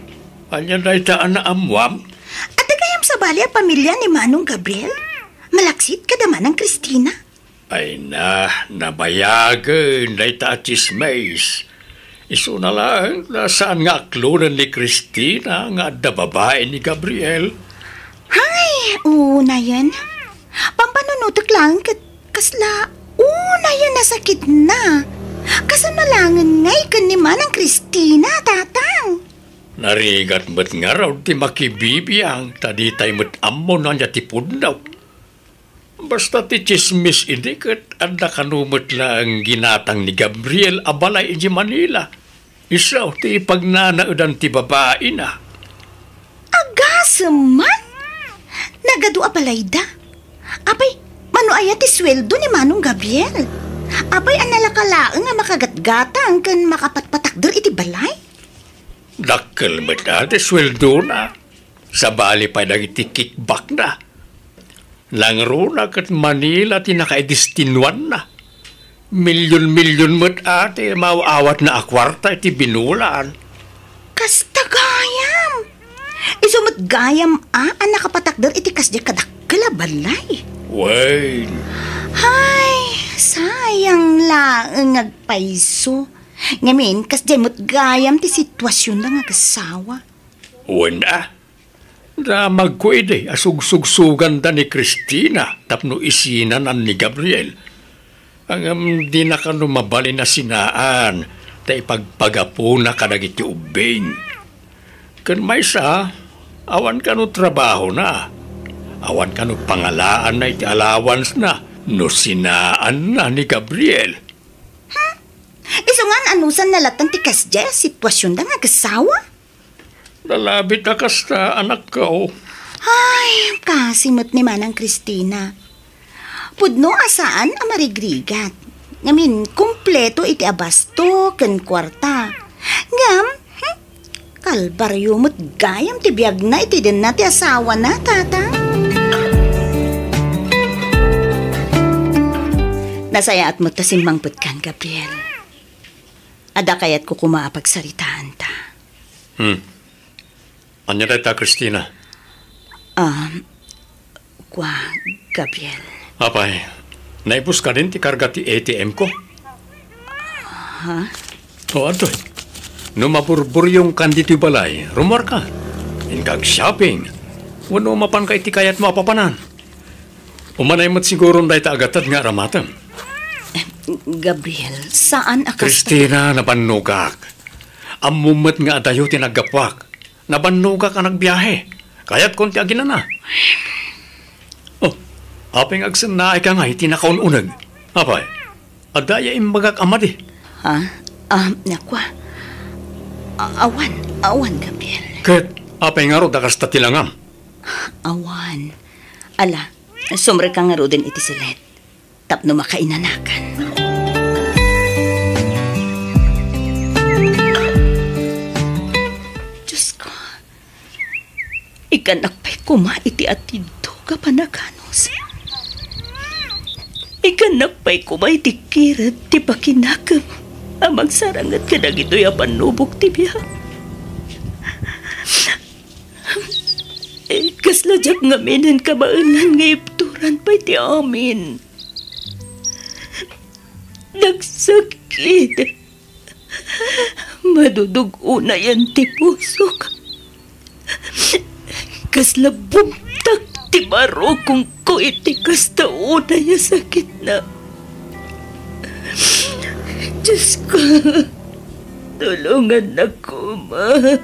ania dayta a naammuam? Adda gayam sabali a pamilia ni Manong Gabriel? Malaksid kada Manang Cristina? Ay na, nabayagen dayta a tsismis. Isuna laeng ta saan nga aklonen ni Cristina nga adda babai ni Gabriel. Hay, unayen. Pampanunotek laeng ket kasla unayen a sakitna. Kasano laengen ngay ken ni Manang Cristina, Tatang? Narigat met ngarud ti makibibiang ta ditay met ammo no ania ti pudno. Basta ti tsismis idi ket adda kano met laeng ginatang ni Gabriel a balay idiay Manila. Isu ti ipagnanaedan ti babaina. Agasem man! Nagadu a balayda. Apay, mano aya ti sueldo ni Manong Gabriel? Apay, a nalaka laeng a makagatgatang ken makapatpatakder iti balay? Dakkel met a ti sueldona. Sabali pay dagiti kickbackna. Nangruna ket Manila ti nakaidestinuanna. Milyon-milyon met a ti maaw-awatna a kuarta iti binulan. Kasta gayam! Isu met gayam a, a nakapatakder iti kasdiay kadakkel a balay. Wen. Hay, sayang laeng agpayso. Ngamin, kasdiay met gayam ti situasionda nga agasawa. Wen a, damagko idi a sugsugsuganda ni Cristina tapno isinanan ni Gabriel. Ngem dina kano mabalin a sinaan ta ipagpagapuna kadagiti ubbing. Ken maysa, awan kano trabahona. Awan kano pangalaanna iti allowance-na no sinaanna ni Gabriel. Hmm? Isu ngan anusanna lattan ti kasdiay a situasionda nga agasawa? Nalabit a kasta, anakko. Ay, kaasi met ni Manang Cristina. Pudno a saan a marigrigat. Ngamin, kumpleto iti abasto ken kuarta. Ngem, hmm, kalbario met gayam ti biagna iti denna ti asawana, Tatang. Nasayaat met ta simmangpetkan, Gabriel. Adda kayatko koma a pagsaritaanta. Hmm. Ania dayta, Cristina? Um, kua, Gabriel. Apay, naibus kadin ti karga ti A T M ko? Ha? O, adtoy. No maburburyongkan ditoy balay, rummuarka. Inka ag-shopping. Wenno mapanka iti kayatmo a papanan. Umanay met siguron dayta a gatad nga aramatem. Eh, Gabriel, saan a kasta. Christina, nabannogak. Ammom met nga adayo ti naggapuak. Nabannogak a nagbiahe. Kayatkon ti aginana. Oh, apay nga agsennaayka ngay ti nakaun-uneg? Apay, adda aya imbagak a madi? Ha? Ah, nakua. A-, awan, awan, Gabriel. Ket apay ngarud a kasta ti langam? Awan. Ala, sumrekka ngaruden iti silet tapno makainanakan. Diosko, iganak pay koma iti atidto nga panaganus. Iganak pay koma iti kirep ti bakinakem a mangsaranget kadagitoy a pannubok ti biag. Kasla diak ngaminen kabaelan nga ibturan pay ti amin. Nagsakit. Madudug-unayan ti pusok. Kasla bumtak ti barukongko iti kasta unay a sakitna. Diosko, tulongannak koma.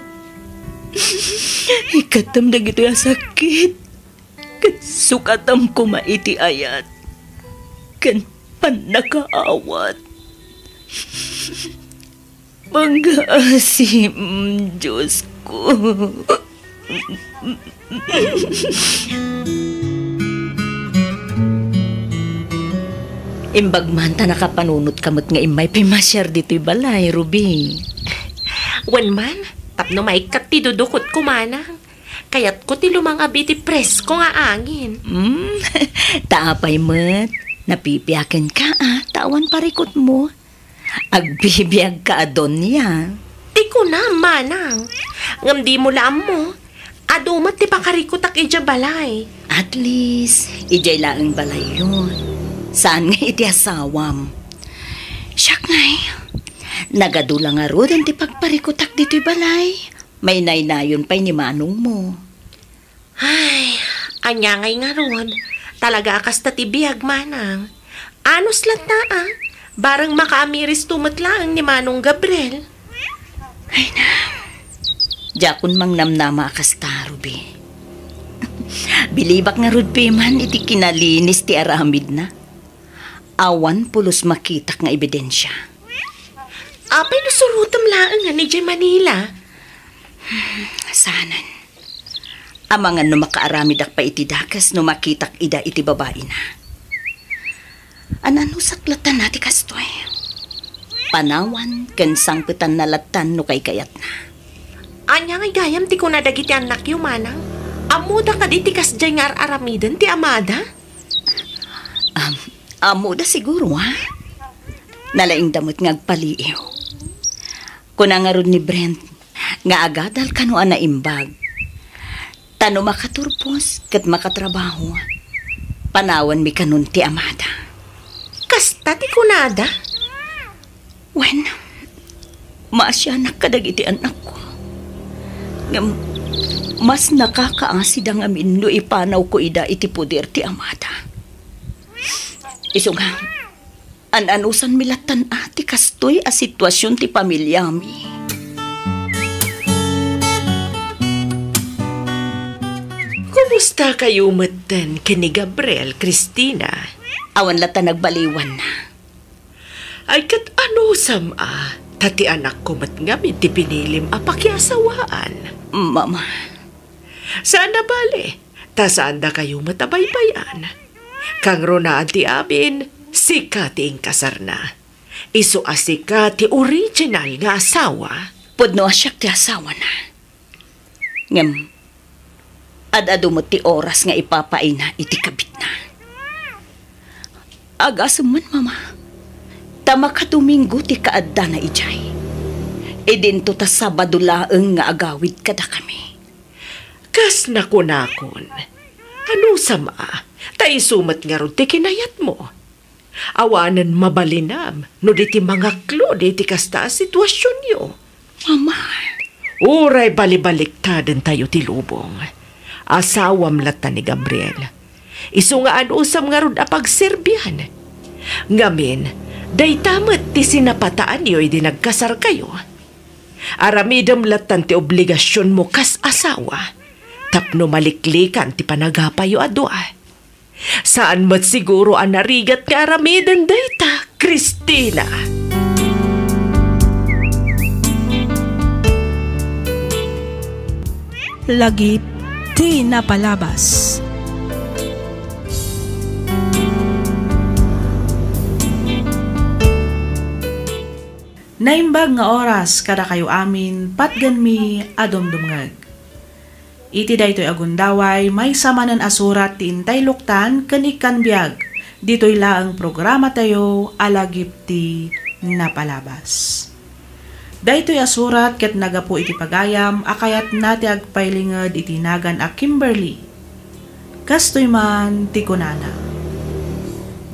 Ikkatem dagitoy a sakit, ket sukatam koma iti ayat ken pannakaawat. Pangaasim, Diosko. Imbag man ta nakapanunotka met nga immay pay masiar ditoy balay, Ruby. Wen man, tapno maikkat ti dudukotko, manang. Kayatko ti lumang-ab iti presko nga angin. Hmm, ta apay met, napipiakenka a, ta awan parikutmo. Agbibiagka a donia. Ti kunam, manang. Ngem dimo la ammo, adu met ti pakarikutak idiay balay. At least, idiay laeng balayyo. Saan nga iti asawam. Siak ngay, nagadu la ngaruden ti pagparikutak ditoy balay. Mainaynayon pay ni manongmo. Ay, ania ngay ngarud? Talaga a kasta ti biag, manang. Anus latta, a. Bareng makaamiristo met laeng ni Manong Gabriel. Ay na, diakon mangnamnama a kasta, Ruby. Bilibak ngarud piman iti kinalinis ti aramidna. Awan pulos makitak nga ebidensia. Apay no surotem laeng nga idiay Manila? Saanen. Amangan no makaaramidak pay iti dakes no makitak ida iti babaina. An-anusak latta ti kastoy. Panawan ken sangpetanna latta no kaykayatna. Ania ngay gayam ti kuna dagiti annakyo, manang? Ammoda kadi ti kasdiay nga ar-aramiden ti amada? Am-, ammoda siguro, ha? Nalaingda met nga agpaliiw. Kuna ngarud ni Brent nga agadal kano a naimbag. Ta no makaturpos ket makatrabaho, panawanmi kanon ti amada. Kasta ti kunada? Wen, maasianak kadagiti annakko. Ngem, mas nakakaasida ngamin no ipanawko ida iti poder ti amada. Isu nga, an-anusanmi lattan a ti kastoy a situasion ti pamiliami. Kumusta kayo metten ken ni Gabriel, Christina? Awan latta nagbaliwanna. Ay, ket anusam a, ta ti anakko met ngamin ti pinilim a pakiasawaan. Mama. Saan a bale, ta saandakayo met a baybay-an. Kangrunaan ti amin, sika ti inkasarna. Isu a sika ti original nga asawa. Pudno a siak ti asawana. Ngem, ad-adu met ti oras nga ipapaayna iti kabitna. Agasem man, Mama, ta makadomingo ti kaaddana idiay. Idinto ta Sabado laeng nga agawid kadakami. Kas nakunakon, anusam a, ta isu met ngarud ti kinayatmo. Awanen mabalinam no di ti mangaklod iti kasta a situasionyo. Mama. Uray balibaliktadentayo ti lubong. Asawam latta ni Gabriel. Isu nga anusam ngarud a pagserbian. Ngamin, Dayta met ti sinapataanyo idi nagkasarkayo. Aramidem lattan ti obligasionmo kas asawa tapno maliklikan ti panagapayo a dua. Saan met siguro a narigat nga aramiden dayta, Christina. Lagip ti napalabas. Naimbag nga oras kadakayo amin, patgenmi a dumdumngeg. Iti daytoy a gundaway, maysa manen a surat ti intay luktan ken ikkan biag ditoy laeng programatayo a Lagip ti Napalabas. Daytoy a surat ket nagapu iti pagayam a kayatna ti agpailinged iti nagan a Kimberly. Kastoy man ti kunana,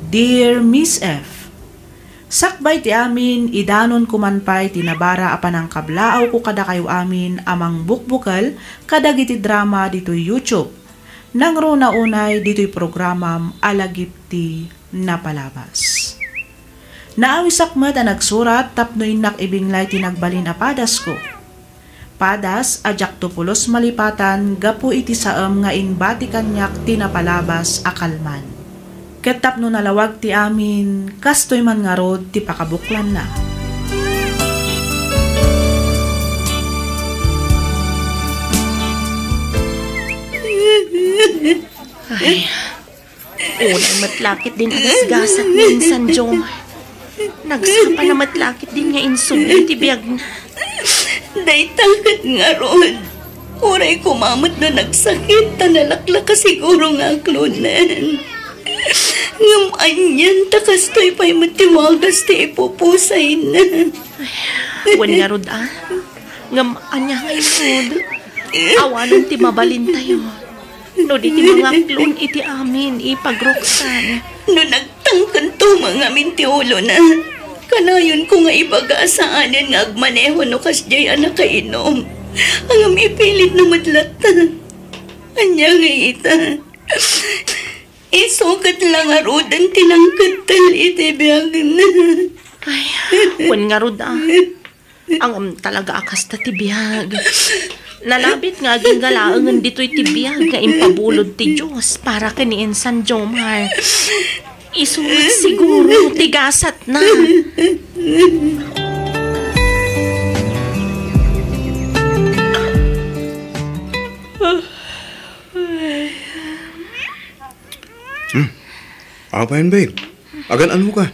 Dear Miss F, sakbay ti amin, idanonko man pay ti nabara a panangkablaawko kadakayo amin a mangbukbukel kadagiti drama ditoy YouTube. Nangruna unay ditoy programam a Lagip ti Napalabas. Naawisak met a nagsurat tapno innak ibinglay ti nagbalin a padasko. Padas a diakto pulos malipatan gapu iti saem nga imbati kaniak ti napalabas a kalman. Ket tapno nalawag ti amin, kastoy man ngarud ti pakabuklanna. Ay, unay met la ketdin a gasgasaten ni Insan Jomar. Nagsapa na met la ketdin nga insubli ti biagna. Dayta ket ngarud, uray koma met no nagsakit ta nalaklaka siguro nga aklonen. Ngem anian ta kastoy pay met ti wagas ti ipupusayna. Wen ngarud a. Ngem ania nga inted? Awanen ti mabalintayo no di ti mangaklon iti amin, Ipag Roxanne. No nagtangkento nga ngamin ti ulona, kanayonko nga ibaga a saanen nga agmaneho no kasdiay a nakainom. Ngem ipilitna met latta. Ania nga ita? Isu ket la ngaruden ti nangkeddel iti biagna. Ay, wen ngarud a. Ngem talaga a kasta ti biag. Nalabit nga agingga laengen ditoy ti biag nga impabulod ti Dios para ken ni Insan Jomar. Isu met siguro ti gasatna. Hmm. Apayen, babe? Agan-ano ka?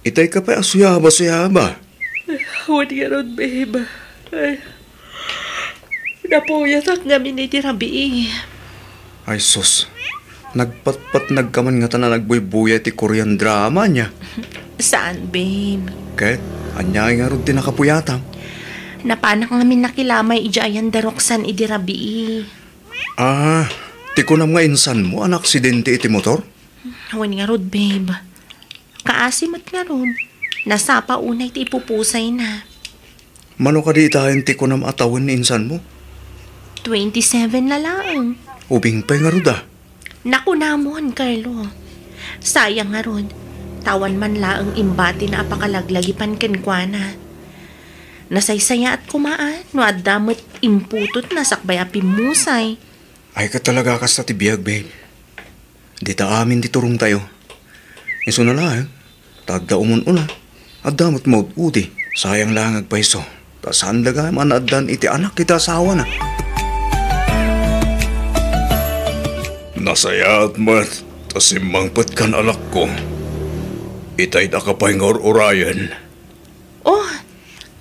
Itay ka pay a suyaba-suyaba. Wen ngarud, babe. Ay, napuyatak ngamin iti rabii. Ay, sus. Nagpatpatnag ka man ngata a nagbuybuya iti Korean drama, ania? Saan, babe. Ket, ania ngarud ti nakapuyatam? Napanak ngamin nakilamay idiay ayan da Roxanne idi rabii. Ah, ti kunam nga insanmo a naaksidente iti motor? Wen ngarud, babe. Kaasi met ngarud. Nasapa unay ti ipupusayna. Mano kadi itayen ti kunam a tawen ni insanmo? Twenty-seven la laeng. Ubing pay ngarud a. Nakunamon, Carlo. Sayang ngarud. Awan man laeng imbatina a pakalaglagipan kenkuana. Nasaysayaat koma a no adda met imputotna sakbay a pimmusay. Ay, ket talaga a kasta ti biag, babe. Dita amin ti turongtayo. Isuna laeng, ta adda umun-una, adda met maud-udi. Sayang laeng agpayso, ta saan daga a naaddan iti anak iti asawana. Nasayaat met ta simmangpetkan, anakko. Itay daka pay nga ur-urayen. Oh,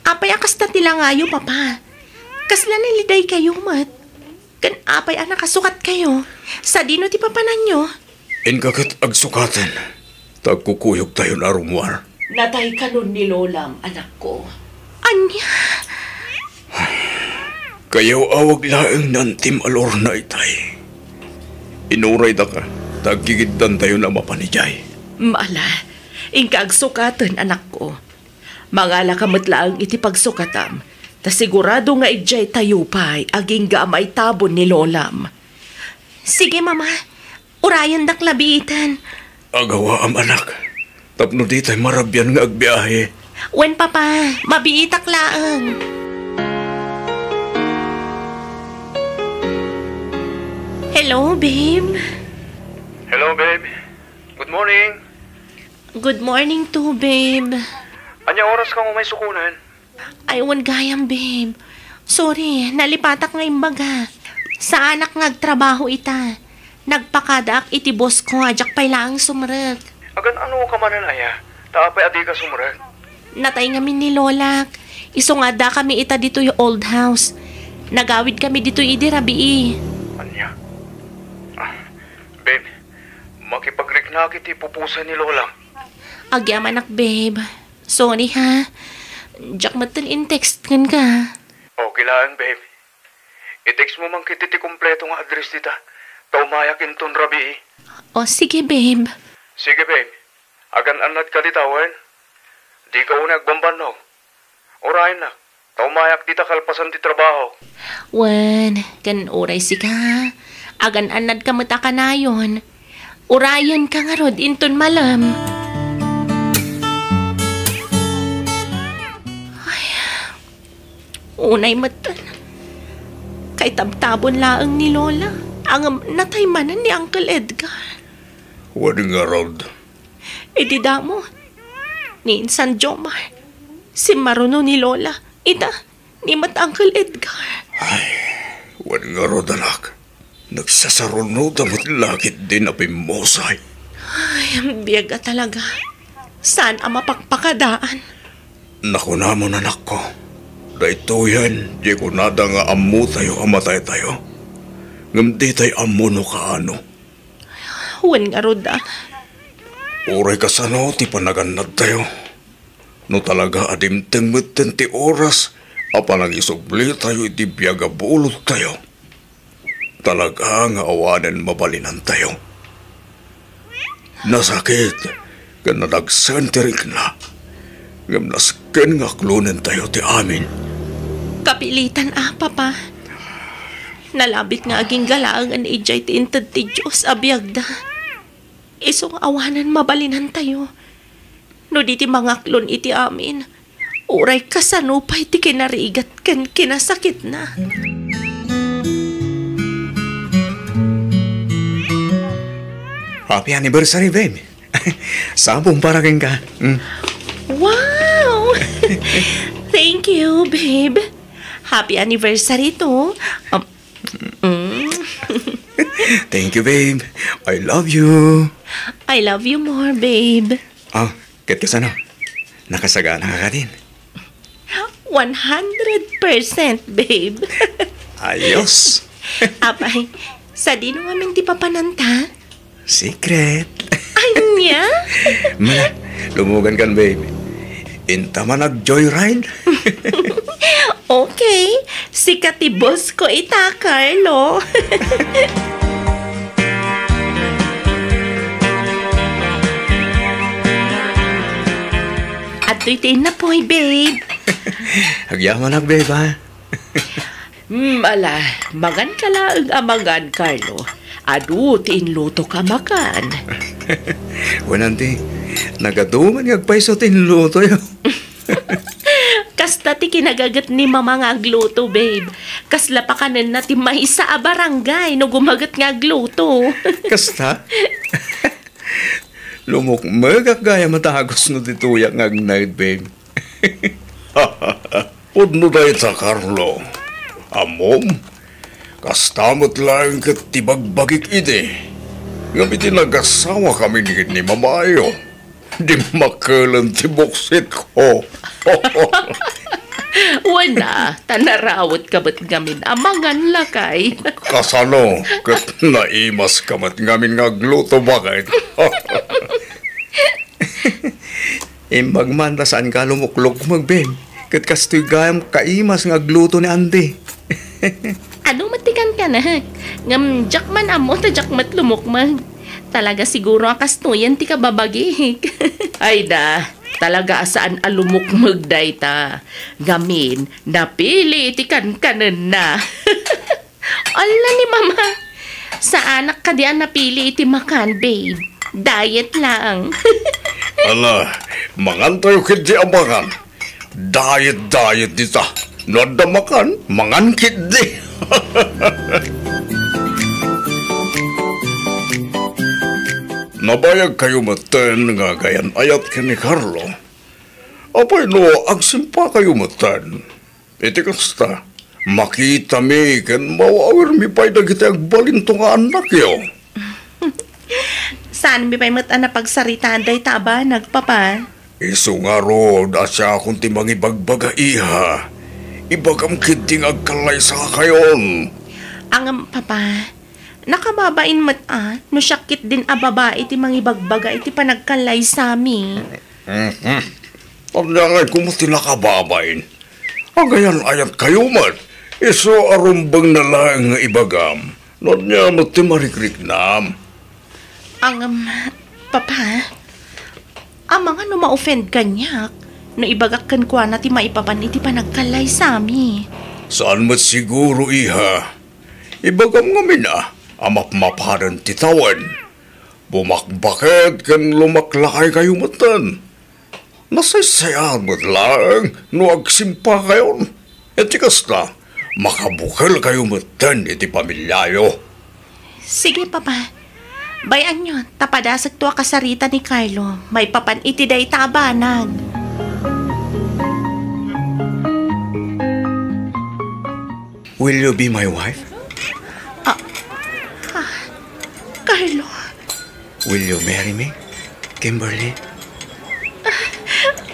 apay a kasta ti langayo, Papa? Kasla nalidaykayo met? Ken apay a nakasukatkayo? Sadino ti papananyo? Inka ket agsukaten, ta agkukuyogtayon a rummuar. Natay kanon ni Lolam, anakko. Ania? Kayawawag laeng ni Antim a Lorna itay. Inuraydaka, ta agkikiddantayon a mapan idiay. Mala, inka agsukaten, anakko. Mangalaka met laeng iti pagsukatam, ta sigurado nga idiay tayo pay agingga a maitabon ni Lolam. Sige, Mama. Urayendak la biiten. Agawaam, anak. Tapno ditay marabian nga agbiahe. Wen, Papa, mabiitak laeng. Hello, babe. Hello, babe. Good morning. Good morning too, babe. Ania oras ka umay sukonen? Ay, wen gayam, babe. Sorry, nalipatak nga imbaga. Saanak nga agtrabaho ita. Nagpakadaak iti boss ko, a diak pay laeng sumrek. Agan-ano ka manen aya? Ta apay a dika sumrek? Natay ngamin ni Lolak. Isu nga addakami ita ditoy old house. Nagawidkami ditoy idi rabii. Ania? Ah, babe, makipagriknak iti pupusan ni Lola. Agyamanak, babe. Sorry, ha. Diak metten in-text kenka. Okay laeng, babe. I-text mo man ketdi ti kompleto nga address dita, ta umayak inton rabii. O, sige, babe. Sige, babe. Agan-annadka dita, wen? Dika unay agbambannog. Urayennak, ta umayak dita kalpasan ti trabaho. Wen, ken uray sika, agan-annadka met a kanayon. Urayenka ngarud inton malem. Ay, unay metten. Kaitabtabon laeng ni Lola. Ngem natay manen ni Uncle Edgar. Wen ngarud. Iti damo, ni Insan Jomar, simmaruno ni Lola. Ita, ni met Uncle Edgar. Ay, wen ngarud, anak. Nagsasarunoda met la ketdin a pimmusay. Ay, biag a talaga. Saan a mapakpakadaan? Nakunamon, anakko, daytoyen, di kunada nga ammotayo a mataytayo. Ngem ditay ammo no kaano. Wen ngarud a. Uray kasano ti panagannadtayo, no talaga a dimteng metten ti oras a panangisublitayo iti biag a bulottayo, talaga nga awanen mabalinantayo. Nasakit ken nadagsen ti rikna, ngem nasken nga aklonentayo ti amin. Kapilitan a, Papa. Nalabit nga agingga laengen idiay ti inted ti Dios a biagda. Isu nga awanen mabalinantayo. No di ti mangaklon iti amin, uray kasano pay ti kinarigat ken kinasakitna. Happy anniversary, babe. Sabong para kenka. Mm. Wow! Thank you, babe. Happy anniversary too. Um, mm. Thank you, babe. I love you. I love you more, babe. Ah, ket kasano? Nakasagana ka kadin? One hundred percent, babe. Ayos. Apay, sadino ngamin ti papananta? Secret. Ania? Mala, lumugan kan, babe. Inta man ag-joyride? Okay. Sika ti boss ko ita, Carlo. Adtoy ti innapoy, babe. Agyamanak, babe, ha? Hmm, ala, mangan ka laeng a mangan, Carlo. Adu ti inlutok a makan. Wen, auntie, nagadu man nga agpayso ti inlutoyo. Kasta ti kinagiget ni Mama nga agluto, babe. Kasla pakanenna ti maysa a barangay no gumaget nga agluto. Kasta? Lumukmegak gayam a dagus no ditoyak nga agnaed, babe. Pudno dayta, Carlo. Ammom, kasta met laeng ket ti bagbagik idi. Ngem iti nagasawa kami ni, ni mamayo, dimmakelen ti buksitko. Wen a, ta narawet ka met ngamin a mangan, lakay. Kasano ket naimas ka met ngamin nga agluto, baket? Imbag man ta saanka a lumuklukmeg, Ben. Ket kastoy gayam kaimas nga agluto ni Andy. Adu met ti kankanak. Ngem diak man ammo ta diak met lumukmeg. Talaga siguro a kastoyen ti kababagik. Ay da, talaga a saan a lumukmeg dayta. Ngamin, napili ti kankanenna. Alla ni Mama! Saanak kadi a napili iti makan, babe. Diet lang. Ala, mangantayo ketdi a mangan. Diet, diet dita. No adda makan, mangan ketdi. Nabayagkayo metten nga agayan-ayat ken ni Carlo. Apay no agsimpakayo metten? Iti kasta, makitami ken maawirmi pay dagiti agbalinto nga annakyo. Saanmi pay met a napagsaritaan dayta a banag, Papa. Isu ngarud a siakon ti mangibagbaga, iha. Ibagam ketdi nga agkallaysakayon. Ngem, Papa, nakababain met a no siak ketdin a babai ti mangibagbaga iti panagkallaysami. Mhm. Ania ngay koma ti nakababain? Agayan-ayatkayo met. Isu a rumbeng na laeng nga ibagam no ania met ti marikriknam. Ngem, Papa, amangan no ma-offend kaniak no ibagak kenkuana ti maipapan iti panagkallaysami. Saan met siguro, iha. Ibagam ngamin a, a mapmapanen ti tawen. Bumakbaket ken lumaklakaykayo metten. Nasaysayaan met laeng no agsimpakayon. Iti kasta, makabukelkayo metten iti pamiliayo. Sige, Papa. Bay-anyo, ta padasekto a kasarita ni Carlo maipapan iti dayta a banag. Will you be my wife? Ah, ah, Carlo. Will you marry me, Kimberly?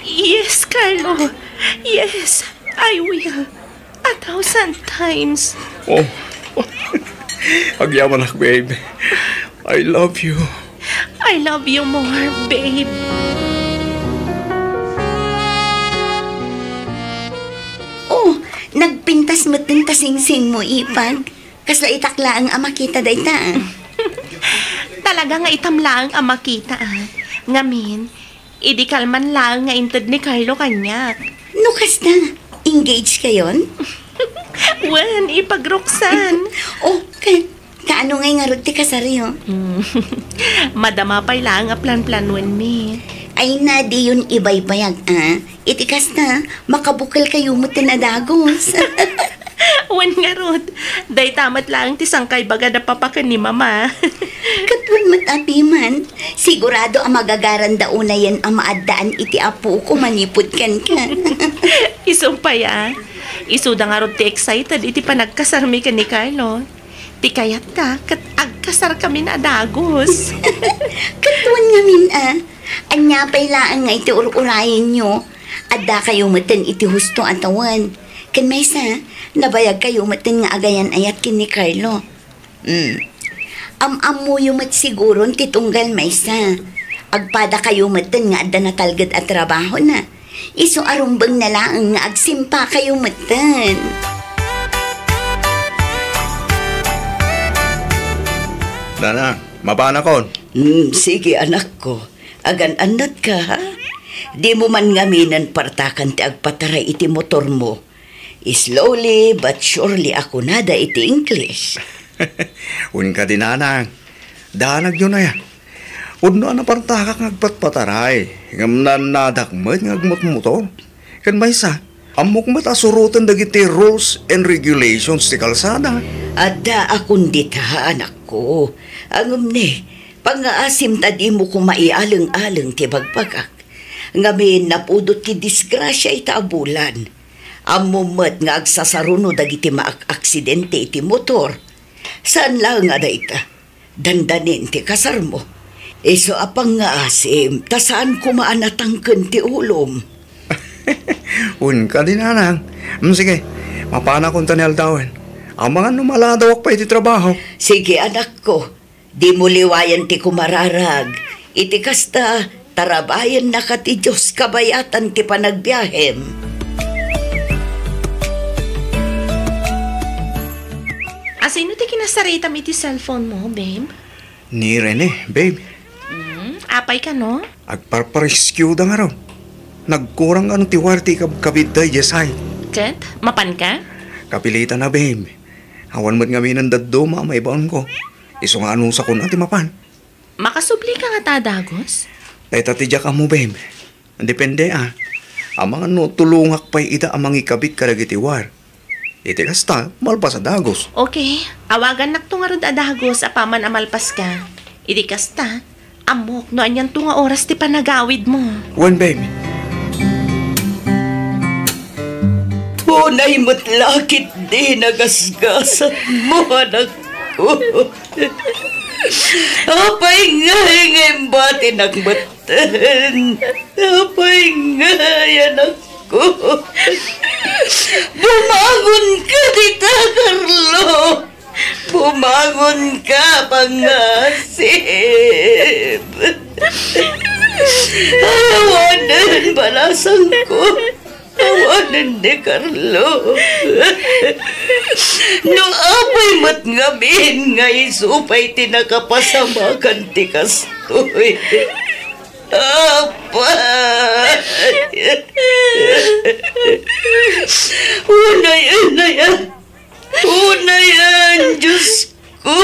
Yes, Carlo. Yes, I will. A thousand times. Oh, agyamanak, babe. I love you. I love you more, babe. Oh, nagpintas metten ta singsingmo, Ipag. Kasla itak laeng a makita dayta, ah. Talaga nga itam laeng a makita, ah. Ngamin, idi kalman laeng nga inted ni Carlo kaniak. No kasta, engaged kayon? Wen, Ipag Roxanne. Oh, ka-, kaano ngay ngarud ti kasaryo? Hmm. Madama pay laeng a planplanuenmi. Ay na, diyon ibaybayag, ah. Iti kasta, makabukelkayo metten a dagus. Wen ngarud, dayta met laeng ti sangkaibaga da papa ken ni mama. Ket wen met a piman, sigurado a magagaranda unayen a maaddaan iti apoko manipud kenka. Isu pay a. Isuda ngarud ti excited iti panagkasarmi ken ni Carlo. Ti kayatta ket agkasarkamin a dagus. Ket wen ngamin a, ania pay laeng nga iti ur-urayenyo? Addakayo metten iti husto a tawen. Ken maysa, nabayagkayo metten nga agayan-ayat ken ni Carlo. Hmm. Am-ammoyo met siguron ti tunggal maysa. Agpadakayo metten nga adda natalged a trabahona. Isu a rumbengna laeng nga agsimpakayo metten. Nanang, mapanakon. Hmm, sige, anakko. Agan-annatka, ha? Dimo man ngaminen partakan ti agpataray iti motormo. Slowly but surely a kunada iti English. Wen kadi, nanang, danagyo na ya. Pudno a napartakak nga agpatpataray, ngem naannadak met nga agmotmotor. Ken maysa, ammok met a suroten dagiti rules and regulations ti kalsada. Adda a kun dita, anakko. Ngem ne, pangngaasim ta dimo koma ialeng-aleng ti bagbagak. Ngamin, napudot ti disgrasia ita a bulan. Ammom met nga agsasaruno dagiti maak-aksidente iti motor. Saan laeng a dayta, dandanin ti kasarmo. Isu a pangngaasim, ta saan koma a natangken ti ulom. Wen kadi, nanang. Mm, sige, mapanakon ta ni aldawen. Amangan no maladawak pay iti trabaho. Sige, anakko. Dimo liwayan ti kumararag. Iti kasta, tarabayennaka ti Dios kabayatan ti panagbiahem. Asino ti kinasaritam iti cellphone mo, babe? Ni Rene, babe. Mm, apay kano? Agparparescue da ngarud. Nagkurang kano ti wire ti kabkabit da idiay site. Ket, mapan ka? Kapilitan na, babe. Awan met ngaminen dadduma a maibaonko. Isu nga anusakon a ti mapan. Makasubli ka ngata a dagus? Dayta ti diak ammo, Bem. Depende, a. Amangan no tulongak pay ida a mangikabit kadagiti wire. Iti kasta, malpas a dagus. Okay, awagannakto ngarud a dagus apaman a malpaska. Iti kasta, ammok no anianto nga oras ti panagawidmo. Wen, Bem. Unay met la ketdi nagasgasatmo, anakko. Apay ngay nga imbatinak metten? Apay ngay, anakko? Bumangonka dita, Carlo! Bumangonka, pangngaasip! Ay, awanen balasangko! Awanen ni Carlo. No apay met ngamin nga isu pay ti nakapasamakan ti kastoy. Apay! Unayen, unayen! Unayen, Diosko!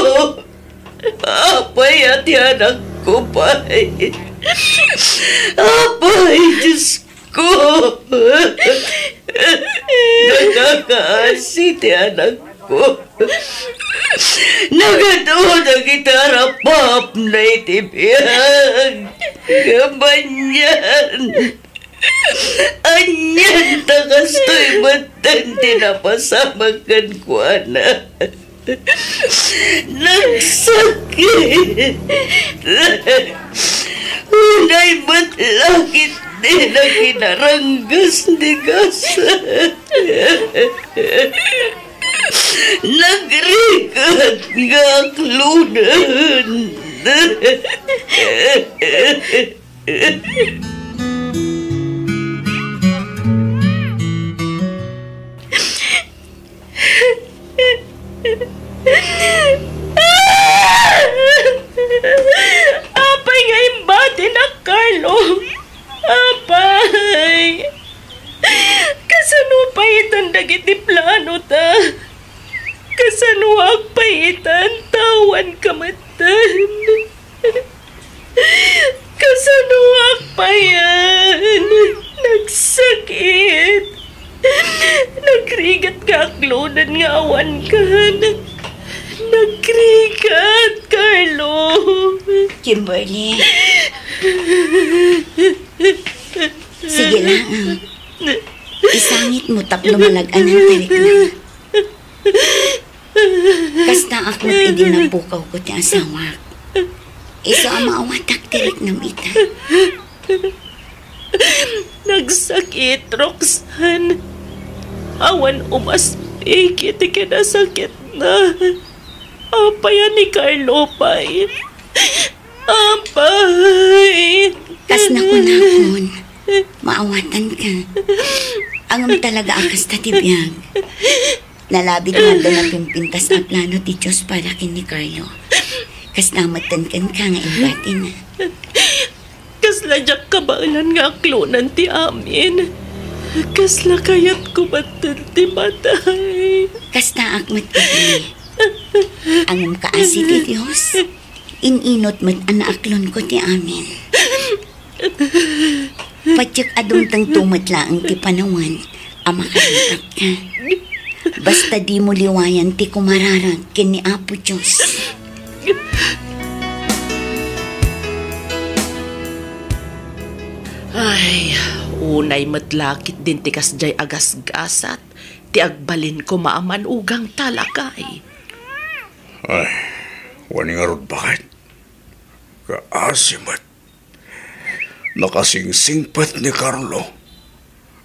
Apay a ti anakko pay! Apay, Diosko! Nakakaasi ti anakko. Nagadu dagiti arapapna iti biag. Ngem anian, anian ta kastoy metten ti napasamak kenkuana. Nagsakit. Unay met la ketdi nakinaranggas ni gasat. Nagrigat nga aklonen. Apay nga imbatinak, Carlo? Apay! Kasano pay itan dagiti planota? Kasanoak pay itan ta awanka metten? Kasanoak payen? Nagsakit. Nagrigat nga aklonen nga awankan. Nagrigat, Carlo. Kimberly. Sige lang. Isangitmo tapno malag-anan ti riknam. Kastaak met idi napukawko ti asawak. Isu a maawatak ti riknam ita. Nagsakit, Roxanne. Awan umaspik iti kinasakitna. Apay a ni Carlo pay? Apay! Kas nakunakon, maawatanka. Ngem talaga a kasta ti biag. Nalabit nga adda napimpintas a plano ti Dios para ken ni Carlo. Kasta metten kenka nga imbatina. Kasla diak kabaelan nga aklonan ti amin. Kasla kayatko metten ti matay. Kastaak met iti. Ngem kaasi ti Dios, in-inut met a naaklonko ti amin. Patiek a dumtengto met laeng ti panawen a makarangkapka. Basta dimo liwayan ti kumararag ken ni Apo Dios. Ay, unay met la ketdin ti kasdiay a gasgasat ti agbalin koma a man-ugang talakay. Ay, wen ngarud baket. Kaasi met. Nakasingsingpet ni Carlo.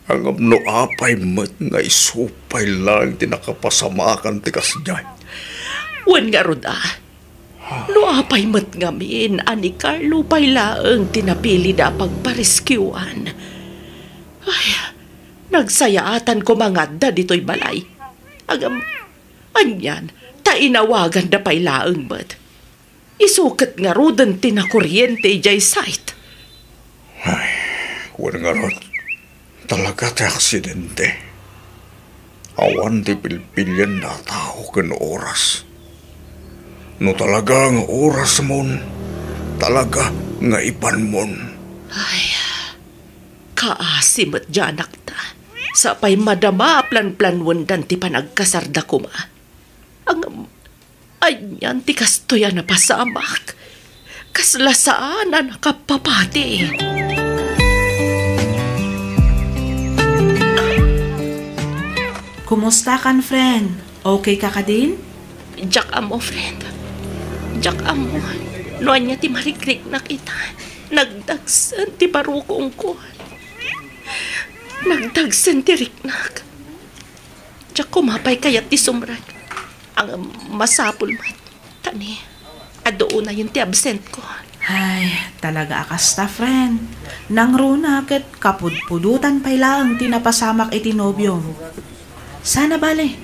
Ngem no apay met nga isu pay laeng ti nakapasamakan ti kasdiay. Wen ngarud a, no apay met ngamin a ni Carlo pay laeng ti napilida a pagpariskiwan. Ay, nagsayaatan koma nga adda ditoy balay. Ngem, anian, ta inawaganda pay laeng met. Isu ket ngaruden ti nakoriente idiay site. Ay, wen ngarud, talaga ti aksidente. Awan ti pilpilianna a tao ken oras. No talaga nga orasmon, talaga nga ibanmon. Ay, kaasi met diay anakta. Sapay madama a planplanwendan ti panagkasarda koma. Ngem, anian ti kastoy a napasamak? Kasla saan a nakapapati. Kumusta kan, friend? Okay ka kadin? Diak ammo, friend. Diak ammo no ania ti marikriknak ita. Nagdagsen ti barukongko. Nagdagsen ti riknak. Diak koma pay kayat ti sumrek. Ngem masapul met. Ta ni, adu unayen ti absentko. Ay, talaga a kasta, friend. Nangruna ket kapudpudotan pay laeng ti napasamak iti nobiom. Sana bale,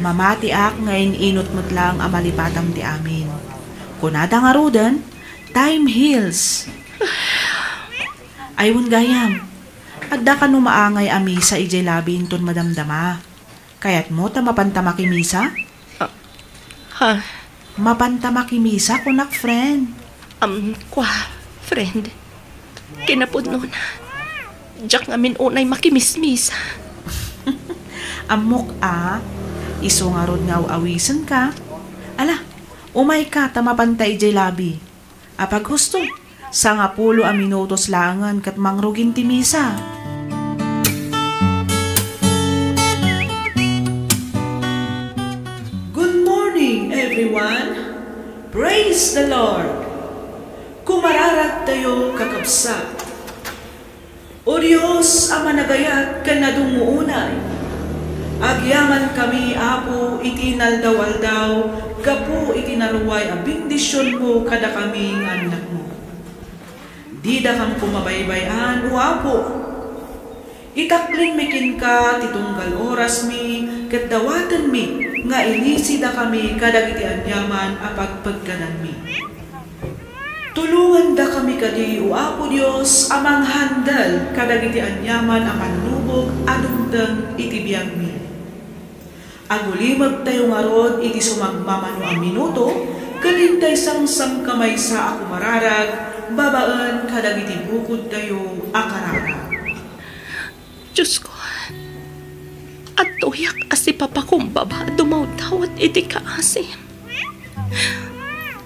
mamatiak nga in-inut met laeng a malipatam ti amin. Kunada ngaruden, time heals. Ay, wen gayam, adda kano maangay a misa idiay labi inton madamdama. Kayatmo ta mapanta makimisa? Ah, ha? Mapanta makimisa, kunak, friend. Am, kua, friend. Kinapudnona, diak ngamin unay makimismisa. Ammok a, isu ngarud nga aw-awisenka. Ala, umayka ta mapanta idiay labi. Apaghusto, sangapulo a minutos laengen ket mangrugin ti misa. Good morning, everyone! Praise the Lord! Kumararagtayo, kakabsat. O Dios a managayat ken nadungngoonay, agyamankami, Apo, iti inaldaw-aldaw gapu iti naruay a bendisionmo kadakami nga annakmo. Didakam koma baybay-an, O Apo. Itaklinmi kenka ti tunggal orasmi ket dawatenmi nga inisidakami kadagiti aniaman a pagpeggananmi. Tulongandakami kadi, O Apo Dios, a manghandle kadagiti aniaman a panlubog a dumteng iti biagmi. Agulimegtayo ngarud iti sumagmamano a minuto ket intay sangsangkamaysa a kumararag babaen kadagiti bukodtayo a kararag. Diosko, adtoyak a sipapakumbaba a dumawdawat iti kaasim.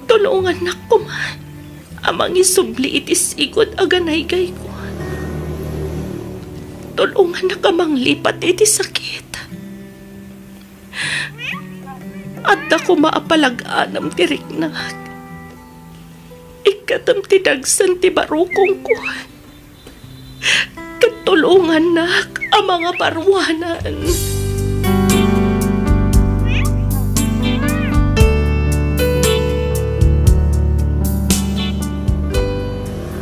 Tulongannak koma a mangisubli iti sigud a ganaygayko. Tulongannak a manglipat iti sakit. Adda koma a palag-anem ti riknak. Ikkatem ti dagsen ti barukongko. Ket tulongannak a mangaparwanan.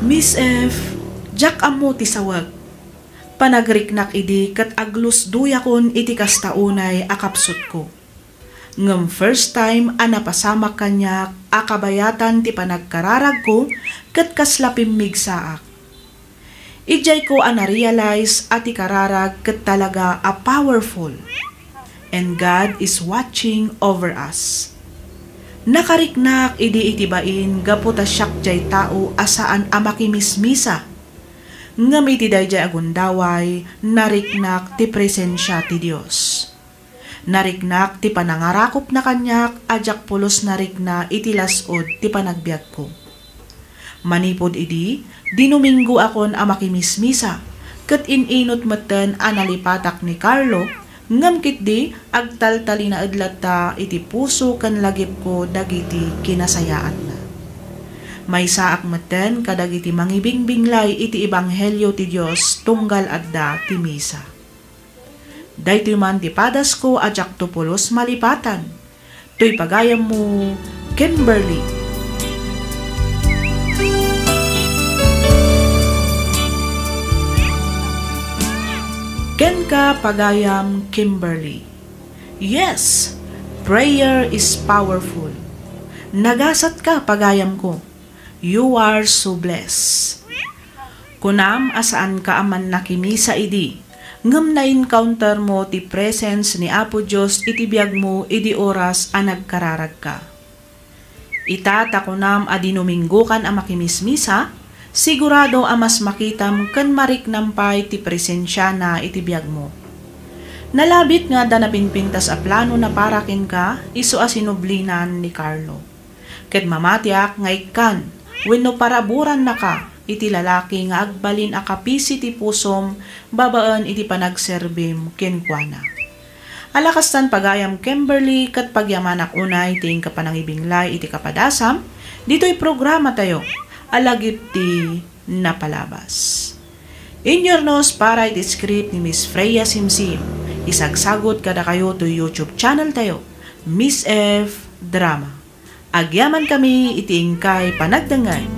Miss F, diak ammo ti sawek. Panagriknak idi ket aglusdoyakon iti kasta unay a kapsutko. Ngem first time a napasamak kaniak a kabayatan ti panagkararagko ket kasla pimmigsaak. Idiayko a na-realize a ti kararag ket talaga a powerful. And God is watching over us. Nakariknak idi iti bain gapu ta siak jay tao a saan a makimismisa. Ngem iti dayjay a gundaway, nariknak ti presensia ti Dios. Nariknak ti panangarakupna kaniak a diak pulos narikna iti las-ud ti panagbiagko. Manipud idi, dinuminggoakon a makimismisa, ket in-inut metten a nalipatak ni Carlo, ngem ketdi, agtaltalinaed latta iti puso ken lagipko dagiti kinasayaatna. Maysaak metten kadagiti mangibingbinglay iti ebanghelio ti Dios tunggal adda ti misa. Daytoy man ti padasko a diakto pulos malipatan. Toy pagayammo, Kimberly. Kenka, pagayam Kimberly. Yes, prayer is powerful. Nagasatka, pagayamko. You are so blessed. Kunam a saanka a mannakimisa idi, ngem na-encountermo ti presence ni Apo Dios iti biagmo idi oras a nagkararagka. Ita ta kunam a dinuminggokan a makimismisa, Sigurado a mas makitam ken mariknam pay ti presensiana iti biagmo. Nalabit nga adda napinpintas a planona para kenka, isu a sinublinan ni Carlo. Ket mamatiak nga ikkan wenno paraburannaka iti lalaki nga agbalin a kapisi ti pusom babaen iti panagserbim kenkuana. Ala kastan, pagayam Kimberly, ket pagyamanak unay ti inka panangibinglay iti kapadasam ditoy programatayo a Lagip ti Napalabas. Inyurnos para iti script ni Miss Freya Simsim, isagsagut kadakayo toy YouTube channel tayo, Miss F Drama. Agyaman kami iti inkay panagdengngeg.